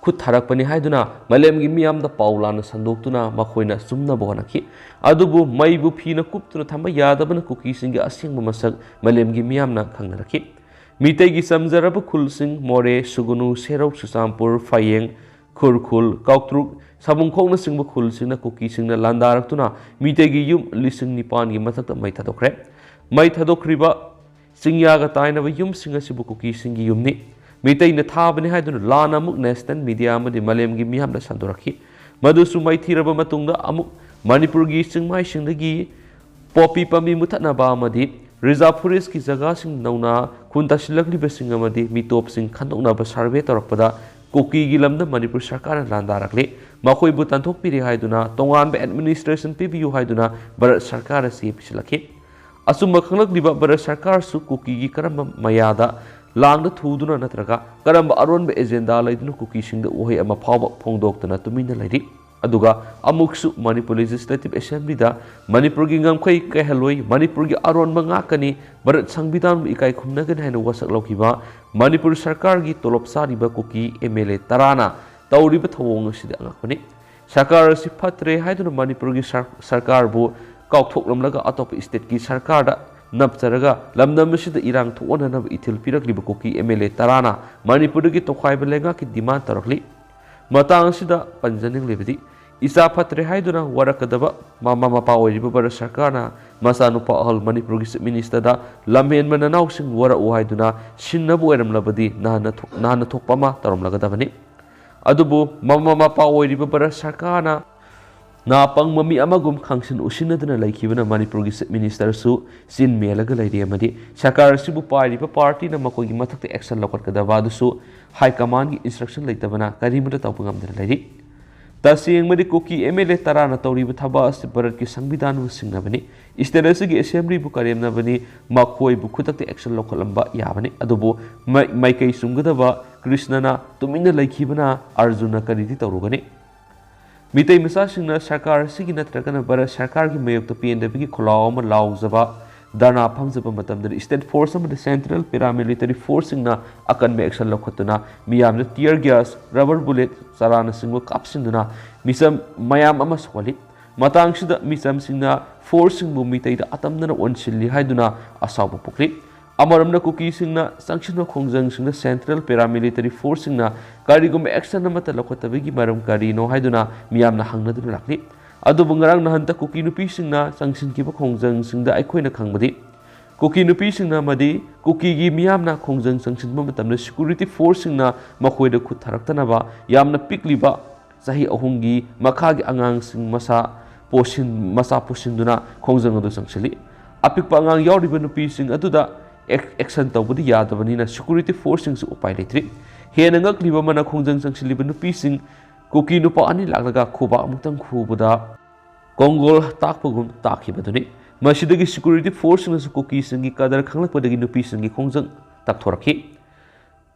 ꯈꯨꯠ ꯊꯥꯔꯛꯄꯅꯤ ꯍꯥꯏꯗꯨꯅ ꯃꯥꯂꯦꯝꯒꯤ ꯃꯤꯌꯥꯝꯗ ꯄꯥꯎ ꯂꯥꯟꯅ ꯁꯟꯗꯣꯛꯇꯨꯅ ꯃꯈꯣꯏꯅ ꯆꯨꯝꯅꯕ ꯍꯣꯠꯅꯈꯤ꯫ ꯑꯗꯨꯕꯨ ꯃꯩꯕꯨ ꯐꯤꯅ ꯀꯨꯞꯇꯨꯅ ꯊꯝꯕ ꯌꯥꯗꯕꯅ ꯀꯨꯀꯤꯁꯤꯡꯒꯤ ꯑꯁꯦꯡꯕ ꯃꯁꯛ ꯃꯥꯂꯦꯝꯒꯤ ꯃꯤꯌꯥꯝꯅ ꯈꯪꯅꯔꯛꯈꯤ꯫ ꯃꯤꯇꯩꯒꯤ ꯆꯝꯖꯔꯕ ꯈꯨꯜꯁꯤꯡ ꯃꯣꯔꯦ, ꯁꯨꯒꯨꯅꯨ, ꯁꯦꯔꯧ, ꯆꯨꯔꯆꯥꯟꯄꯨꯔ, ꯐꯌꯦꯡ, ꯈꯨꯔꯈꯨꯜ, ꯀꯥꯎꯇ꯭ꯔꯨꯛ, ꯁꯥꯕꯨꯡꯈꯣꯛꯅꯆꯤꯡꯕ ꯈꯨꯜꯁꯤꯡꯅ ꯀꯨꯀꯤꯁꯤꯡꯅ ꯂꯥꯟꯗꯥꯔꯛꯇꯨꯅ ꯃꯤꯇꯩꯒꯤ ꯌꯨꯝ ꯂꯤꯁꯤꯡ ꯅꯤꯄꯥꯟꯒꯤ ꯃꯊꯛꯇ ꯃꯩ ꯊꯥꯗꯣꯛꯈ꯭ꯔꯦ꯫ ꯃꯩ ꯊꯥꯗꯣꯛꯈ꯭ꯔꯤꯕ ꯆꯤꯡꯌꯥꯒ ꯇꯥꯏꯅꯕ ꯌꯨꯝꯁꯤꯡ ꯑꯁꯤꯕꯨ ꯀꯨꯀꯤꯁꯤꯡꯒꯤ ꯌꯨꯝꯅꯤ꯫ ꯃꯤꯇꯩꯅ ꯊꯥꯕꯅꯤ ꯍꯥꯏꯗꯨꯅ ꯂꯥꯟꯅ ꯑꯃꯨꯛ national media ꯑꯃꯗꯤ ꯃꯥꯂꯦꯝꯒꯤ ꯃꯤꯌꯥꯝꯗ ꯁꯟꯗꯣꯔꯛꯈꯤ꯫ ꯃꯗꯨꯁꯨ ꯃꯩ ꯊꯤꯔꯕ ꯃꯇꯨꯡꯗ ꯑꯃꯨꯛ ꯃꯅꯤꯄꯨꯔꯒꯤ ꯆꯤꯡꯃꯥꯏꯁꯤꯡꯗꯒꯤ ꯄꯣꯄꯤ ꯄꯥꯝꯕꯤ ꯃꯨꯊꯠꯅꯕ ꯑꯃꯗꯤ reserve forestꯀꯤ ꯖꯒꯥꯁꯤꯡ ꯅꯧꯅ ꯈꯨꯟ ꯇꯥꯁꯤꯜꯂꯛꯂꯤꯕꯁꯤꯡ ꯑꯃꯗꯤ ꯃꯤꯇꯣꯞꯁꯤꯡ ꯈꯟꯗꯣꯛꯅꯕ survey ꯇꯧꯔꯛꯄꯗ ꯀꯨꯀꯤꯒꯤ ꯂꯝꯗ ꯃꯅꯤꯄꯨꯔ ꯁꯔꯀꯥꯔꯅ ꯂꯥꯟꯗꯥꯔꯛꯂꯤ꯫ ꯃꯈꯣꯏꯕꯨ ꯇꯥꯟꯊꯣꯛꯄꯤꯔꯦ ꯍꯥꯏꯗꯨꯅ ꯇꯣꯉꯥꯟꯕ administration ꯄꯤꯕꯤꯌꯨ ꯍꯥꯏꯗꯨꯅ ꯚꯥꯔꯠ ꯁꯔꯀꯥꯔ ꯑꯁꯤ ꯄꯤꯁꯤꯜꯂꯛꯈꯤ꯫ ꯑꯆꯨꯝꯕ ꯈꯪꯂꯛꯂꯤꯕ ꯚꯥꯔꯠ ꯁꯔꯀꯥꯔꯁꯨ ꯀꯨꯀꯤꯒꯤ ꯀꯔꯝꯕ ꯃꯌꯥꯗ ꯂꯥꯡꯗ ꯊꯨꯗꯨꯅ ꯅꯠꯇ꯭ꯔꯒ ꯀꯔꯝꯕ ꯑꯔꯣꯟꯕ agenda ꯂꯩꯗꯨꯅ ꯀꯨꯀꯤꯁꯤꯡꯗ ꯎꯍꯩ ꯑꯃ ꯐꯥꯎꯕ ꯐꯣꯡꯗꯣꯛꯇꯅ ꯇꯨꯃꯤꯟꯅ ꯂꯩꯔꯤ꯫ ꯑꯗꯨꯒ ꯑꯃꯨꯛꯁꯨ ꯃꯅꯤꯄꯨꯔ Legislative Assemblyꯗ ꯃꯅꯤꯄꯨꯔꯒꯤ ꯉꯝꯈꯩ ꯀꯥꯏꯍꯜꯂꯣꯏ, ꯃꯅꯤꯄꯨꯔꯒꯤ ꯑꯔꯣꯟꯕ ꯉꯥꯛꯀꯅꯤ, ꯚꯥꯔꯠ ꯁꯪꯕꯤꯙꯥꯟꯕꯨ ꯏꯀꯥꯏ ꯈꯨꯝꯅꯒꯅꯤ ꯍꯥꯏꯅ ꯋꯥꯁꯛ ꯂꯧꯈꯤꯕ ꯃꯅꯤꯄꯨꯔ ꯁꯔꯀꯥꯔꯒꯤ ꯇꯣꯂꯣꯞ ꯆꯥꯔꯤꯕ ꯀꯨꯀꯤ M L A ꯇꯔꯥꯅ ꯇꯧꯔꯤꯕ ꯊꯧꯑꯣꯡ ꯑꯁꯤꯗꯤ ꯑꯉꯛꯄꯅꯤ꯫ ꯁꯔꯀꯥꯔ ꯑꯁꯤ ꯐꯠꯇ꯭ꯔꯦ ꯍꯥꯏꯗꯨꯅ ꯃꯅꯤꯄꯨꯔꯒꯤ ꯁꯔ-, ꯁꯔꯀꯥꯔꯕꯨ ꯀꯥꯎꯊꯣꯛꯂꯝꯂꯒ ꯑꯇꯣꯞꯄ stateꯀꯤ ꯁꯔꯀꯥꯔꯗ ꯅꯞꯆꯔꯒ ꯂꯝꯗꯝ ꯑꯁꯤꯗ ꯏꯔꯥꯡ ꯊꯣꯛꯍꯟꯅꯅꯕ ꯏꯊꯤꯜ ꯄꯤꯔꯛꯂꯤꯕ ꯀꯨꯀꯤ M L A ꯇꯔꯥꯅ ꯃꯅꯤꯄꯨꯔꯗꯒꯤ ꯇꯣꯈꯥꯏꯕ ꯂꯩꯉꯥꯛꯀꯤ demand ꯇꯧꯔꯛꯂꯤ꯫ ꯃꯇꯥꯡ ꯑꯁꯤꯗ ꯄꯟꯖꯅꯤꯡꯂꯤꯕꯗꯤ, ꯏꯆꯥ ꯐꯠꯇ꯭ꯔꯦ ꯍꯥꯏꯗꯨꯅ ꯋꯥꯔꯛꯀꯗꯕ ꯃꯃꯥ ꯃꯄꯥ ꯑꯣꯏꯔꯤꯕ ꯚꯥꯔꯠ ꯁꯔꯀꯥꯔꯅ ꯃꯆꯥꯅꯨꯄꯥ ꯑꯍꯜ ꯃꯅꯤꯄꯨꯔꯒꯤ Chief Ministerꯗ ꯂꯝꯍꯦꯟꯕ ꯅꯅꯥꯎꯁꯤꯡ ꯋꯥꯔꯛꯎ ꯍꯥꯏꯗꯨꯅ ꯁꯤꯟꯅꯕ ꯑꯣꯏꯔꯝꯂꯕꯗꯤ ꯅꯍꯥꯟꯅ ꯊꯣꯛ-, ꯅꯍꯥꯟꯅ ꯊꯣꯛꯄ ꯑꯃ ꯇꯧꯔꯝꯂꯒꯗꯕꯅꯤ꯫ ꯑꯗꯨꯕꯨ ꯃꯃꯥ ꯃꯄꯥ ꯑꯣꯏꯔꯤꯕ ꯚꯥꯔꯠ ꯁꯔꯀꯥꯔꯅ ꯅꯥ ꯄꯪꯕ ꯃꯤ ꯑꯃꯒꯨꯝ ꯈꯪꯁꯤꯟ ꯎꯁꯤꯟꯅꯗꯨꯅ ꯂꯩꯈꯤꯕꯅ ꯃꯅꯤꯄꯨꯔꯒꯤ Chief Ministerꯁꯨ ꯆꯤꯟ ꯃꯦꯜꯂꯒ ꯂꯩꯔꯤ ꯑꯃꯗꯤ ꯁꯔꯀꯥꯔ ꯑꯁꯤꯕꯨ ꯄꯥꯏꯔꯤꯕ ꯄꯥꯔꯇꯤꯅ ꯃꯈꯣꯏꯒꯤ ꯃꯊꯛꯇ action ꯂꯧꯈꯠꯀꯗꯕ ꯑꯗꯨꯁꯨ high commandꯒꯤ instruction ꯂꯩꯇꯕꯅ ꯀꯔꯤꯃꯠꯇ ꯇꯧꯕ ꯉꯝꯗꯅ ꯂꯩꯔꯤ꯫ ꯇꯁꯦꯡꯕꯗꯤ ꯀꯨꯀꯤ MLA ꯇꯔꯥꯅ ꯇꯧꯔꯤꯕ ꯊꯕꯛ ꯑꯁꯤ ꯚꯥꯔꯠꯀꯤ ꯁꯪꯕꯤꯙꯥꯟꯕꯨ ꯁꯤꯡꯅꯕꯅꯤ, state ꯑꯁꯤꯒꯤ Assemblyꯕꯨ ꯀꯔꯦꯝꯅꯕꯅꯤ, ꯃꯈꯣꯏꯕꯨ ꯈꯨꯗꯛꯇ action ꯂꯧꯈꯠꯂꯝꯕ ꯌꯥꯕꯅꯤ꯫ ꯑꯗꯨꯕꯨ ꯃꯥꯏ-, ꯃꯥꯏꯀꯩ ꯆꯨꯝꯒꯗꯕ ꯀ꯭ꯔꯤꯁꯅꯅ ꯇꯨꯃꯤꯟꯅ ꯂꯩꯈꯤꯕꯅ ꯑꯔꯖꯨꯟꯅ ꯀꯔꯤꯗꯤ ꯇꯧꯔꯨꯒꯅꯤ? ꯃꯤꯇꯩ ꯃꯆꯥꯁꯤꯡꯅ ꯁꯔꯀꯥꯔ ꯑꯁꯤꯒꯤ ꯅꯠꯇ꯭ꯔꯒꯅ ꯚꯥꯔꯠ ꯁꯔꯀꯥꯔꯒꯤ ꯃꯥꯌꯣꯛꯇ ꯄꯦꯟꯗꯕꯒꯤ ꯈꯣꯜꯂꯥꯎ ꯑꯃ ꯂꯥꯎꯖꯕ ꯙꯔꯅꯥ ꯐꯝꯖꯕ ꯃꯇꯝꯗꯗꯤ state force ꯑꯃꯗꯤ central paramilitary forceꯁꯤꯡꯅ ꯑꯀꯟꯕ action ꯂꯧꯈꯠꯇꯨꯅ ꯃꯤꯌꯥꯝꯗ tear gas, rubber bullet, ꯆꯔꯥꯅꯆꯤꯡꯕ ꯀꯥꯞꯁꯤꯟꯗꯨꯅ ꯃꯤꯆꯝ ꯃꯌꯥꯝ ꯑꯃ ꯁꯣꯛꯍꯜꯂꯤ꯫ ꯃꯇꯥꯡꯁꯤꯗ ꯃꯤꯆꯝꯁꯤꯡꯅ forceꯁꯤꯡꯕꯨ ꯃꯤꯇꯩꯗ ꯑꯇꯝꯅꯅ ꯑꯣꯟꯁꯤꯜꯂꯤ ꯍꯥꯏꯗꯨꯅ ꯑꯁꯥꯎꯕ ꯄꯣꯛꯂꯤ꯫ ꯑꯃꯔꯣꯝꯗ ꯀꯨꯀꯤꯁꯤꯡꯅ ꯆꯪꯁꯤꯟꯕ ꯈꯣꯡꯖꯪꯁꯤꯡꯗ central paramilitary forceꯁꯤꯡꯅ ꯀꯔꯤꯒꯨꯝꯕ action ꯑꯃꯠꯇ ꯂꯧꯈꯠꯇꯕꯒꯤ ꯃꯔꯝ ꯀꯔꯤꯅꯣ ꯍꯥꯏꯗꯨꯅ ꯃꯤꯌꯥꯝꯅ ꯍꯪꯅꯗꯨꯅ ꯂꯥꯛꯂꯤ꯫ ꯑꯗꯨꯕꯨ ꯉꯔꯥꯡ ꯅꯍꯥꯟꯇ ꯀꯨꯀꯤ ꯅꯨꯄꯤꯁꯤꯡꯅ ꯆꯪꯁꯤꯟꯈꯤꯕ ꯈꯣꯡꯖꯪꯁꯤꯡꯗ ꯑꯩꯈꯣꯏꯅ ꯈꯪꯕꯗꯤ ꯀꯨꯀꯤ ꯅꯨꯄꯤꯁꯤꯡꯅ ꯑꯃꯗꯤ ꯀꯨꯀꯤꯒꯤ ꯃꯤꯌꯥꯝꯅ ꯈꯣꯡꯖꯪ ꯆꯪꯁꯤꯟꯕ ꯃꯇꯝꯗ security forceꯁꯤꯡꯅ ꯃꯈꯣꯏꯗ ꯈꯨꯠ ꯊꯥꯔꯛꯇꯅꯕ ꯌꯥꯝꯅ ꯄꯤꯛꯂꯤꯕ ꯆꯍꯤ ꯑꯍꯨꯝꯒꯤ ꯃꯈꯥꯒꯤ ꯑꯉꯥꯡꯁꯤꯡ ꯃꯁꯥ ꯄꯣꯠꯁꯤꯟ-, ꯃꯆꯥ ꯄꯣꯠꯁꯤꯟꯗꯨꯅ ꯈꯣꯡꯖꯪ ꯑꯗꯨ ꯆꯪꯁꯤꯜꯂꯤ꯫ ꯑꯄꯤꯛꯄ ꯑꯉꯥꯡ ꯌꯥꯎꯔꯤꯕ ꯅꯨꯄꯤꯁꯤꯡ ꯑꯗꯨꯗ ꯑꯦꯛ-, action ꯇꯧꯕꯗꯤ ꯌꯥꯗꯕꯅꯤꯅ security forceꯁꯤꯡꯁꯨ ꯎꯄꯥꯏ ꯂꯩꯇ꯭ꯔꯤ꯫ ꯍꯦꯟꯅ ꯉꯛꯂꯤꯕ ꯑꯃꯅ ꯈꯣꯡꯖꯪ ꯆꯪꯁꯤꯜꯂꯤꯕ ꯅꯨꯄꯤꯁꯤꯡ ꯀꯨꯀꯤ ꯅꯨꯄꯥ ꯑꯅꯤ ꯂꯥꯛꯂꯒ ꯈꯨꯕꯥꯛ ꯑꯃꯨꯛꯇꯪ ꯈꯨꯕꯗ ꯀꯣꯡꯒꯣꯜ ꯇꯥꯛꯄꯒꯨꯝ ꯇꯥꯛꯈꯤꯕꯗꯨꯅꯤ꯫ ꯃꯁꯤꯗꯒꯤ security forceꯁꯤꯡꯅꯁꯨ ꯀꯨꯀꯤꯁꯤꯡꯒꯤ ꯀꯗꯔ ꯈꯪꯂꯛꯄꯗꯒꯤ ꯅꯨꯄꯤꯁꯤꯡꯒꯤ ꯈꯣꯡꯖꯪ ꯇꯛꯊꯣꯔꯛꯈꯤ꯫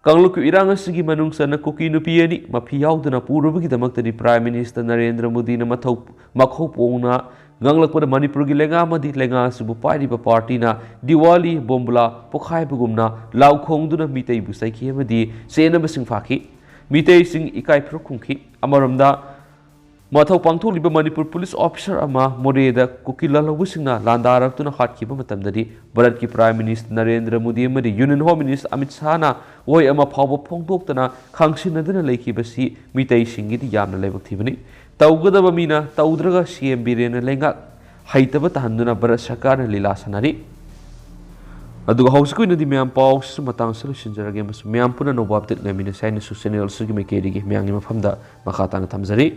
ꯀꯥꯡꯂꯨꯞꯀꯤ ꯏꯔꯥꯡ ꯑꯁꯤꯒꯤ ꯃꯅꯨꯡ ꯆꯟꯅ ꯀꯨꯀꯤ ꯅꯨꯄꯤ ꯑꯅꯤ ꯃꯐꯤ ꯌꯥꯎꯗꯅ ꯄꯨꯔꯨꯕꯒꯤꯗꯃꯛꯇꯗꯤ Prime Minister ꯅꯔꯦꯟꯗ꯭ꯔ ꯃꯣꯗꯤꯅ ꯃꯊꯧ, ꯃꯈꯧ ꯄꯣꯡꯅ ꯉꯥꯡꯂꯛꯄꯗ ꯃꯅꯤꯄꯨꯔꯒꯤ ꯂꯩꯉꯥꯛ ꯑꯃꯗꯤ ꯂꯩꯉꯥꯛ ꯑꯁꯤꯕꯨ ꯄꯥꯏꯔꯤꯕ ꯄꯥꯔꯇꯤꯅ ꯗꯤꯋꯥꯂꯤ ꯕꯣꯝꯕꯨꯂꯥ ꯄꯣꯈꯥꯏꯕꯒꯨꯝꯅ ꯂꯥꯎꯈꯣꯡꯗꯨꯅ ꯃꯤꯇꯩꯕꯨ ꯆꯩꯈꯤ ꯑꯃꯗꯤ ꯆꯦꯟꯅꯕꯁꯤꯡ ꯐꯥꯈꯤ꯫ ꯃꯤꯇꯩꯁꯤꯡ ꯏꯀꯥꯏ ꯐꯨꯔꯨꯞ ꯈꯨꯝꯈꯤ꯫ ꯑꯃꯔꯣꯝꯗ ꯃꯊꯧ ꯄꯥꯡꯊꯣꯛꯂꯤꯕ ꯃꯅꯤꯄꯨꯔ police officer ꯑꯃ ꯃꯣꯔꯦꯗ ꯀꯨꯀꯤ ꯂꯥꯜꯍꯧꯕꯁꯤꯡꯅ ꯂꯥꯟꯗꯥꯔꯛꯇꯨꯅ ꯍꯥꯠꯈꯤꯕ ꯃꯇꯝꯗꯗꯤ ꯚꯥꯔꯠꯀꯤ Prime Minister ꯅꯔꯦꯟꯗ꯭ꯔ ꯃꯣꯗꯤ ꯑꯃꯗꯤ Union Home Minister ꯑꯃꯤꯠ ꯁꯥꯍꯅ ꯋꯥꯍꯩ ꯑꯃ ꯐꯥꯎꯕ ꯐꯣꯡꯗꯣꯛꯇꯅ ꯈꯪꯁꯤꯟꯅꯗꯨꯅ ꯂꯩꯈꯤꯕꯁꯤ ꯃꯤꯇꯩꯁꯤꯡꯒꯤꯗꯤ ꯌꯥꯝꯅ ꯂꯥꯏꯕꯛ ꯊꯤꯕꯅꯤ꯫ ꯇꯧꯒꯗꯕ ꯃꯤꯅ ꯇꯧꯗ꯭ꯔꯒ CM ꯕꯤꯔꯦꯟꯅ ꯂꯩꯉꯥꯛ ꯍꯩꯇꯕ ꯇꯥꯍꯟꯗꯨꯅ ꯚꯥꯔꯠ ꯁꯔꯀꯥꯔꯅ ꯂꯤꯂꯥ ꯁꯥꯟꯅꯔꯤ꯫ ꯑꯗꯨꯒ ꯍꯧꯖꯤꯛꯀꯤ ꯑꯣꯏꯅꯗꯤ ꯃꯌꯥꯝ ꯄꯥꯎꯁꯤꯁꯨ ꯃꯇꯥꯡꯁꯤꯗ ꯂꯣꯏꯁꯤꯟꯖꯔꯒꯦ ꯑꯃꯁꯨꯡ ꯃꯌꯥꯝ ꯄꯨꯟꯅ ꯑꯅꯧꯕ update ꯉꯥꯏꯃꯤꯟꯅꯁꯤ ꯍꯥꯏꯅꯁꯨ channel ꯑꯁꯤꯒꯤ ꯃꯥꯏꯀꯩꯗꯒꯤ ꯃꯌꯥꯝꯒꯤ ꯃꯐꯝꯗ ꯃꯈꯥ ꯇꯥꯅ ꯊꯝꯖꯔꯤ꯫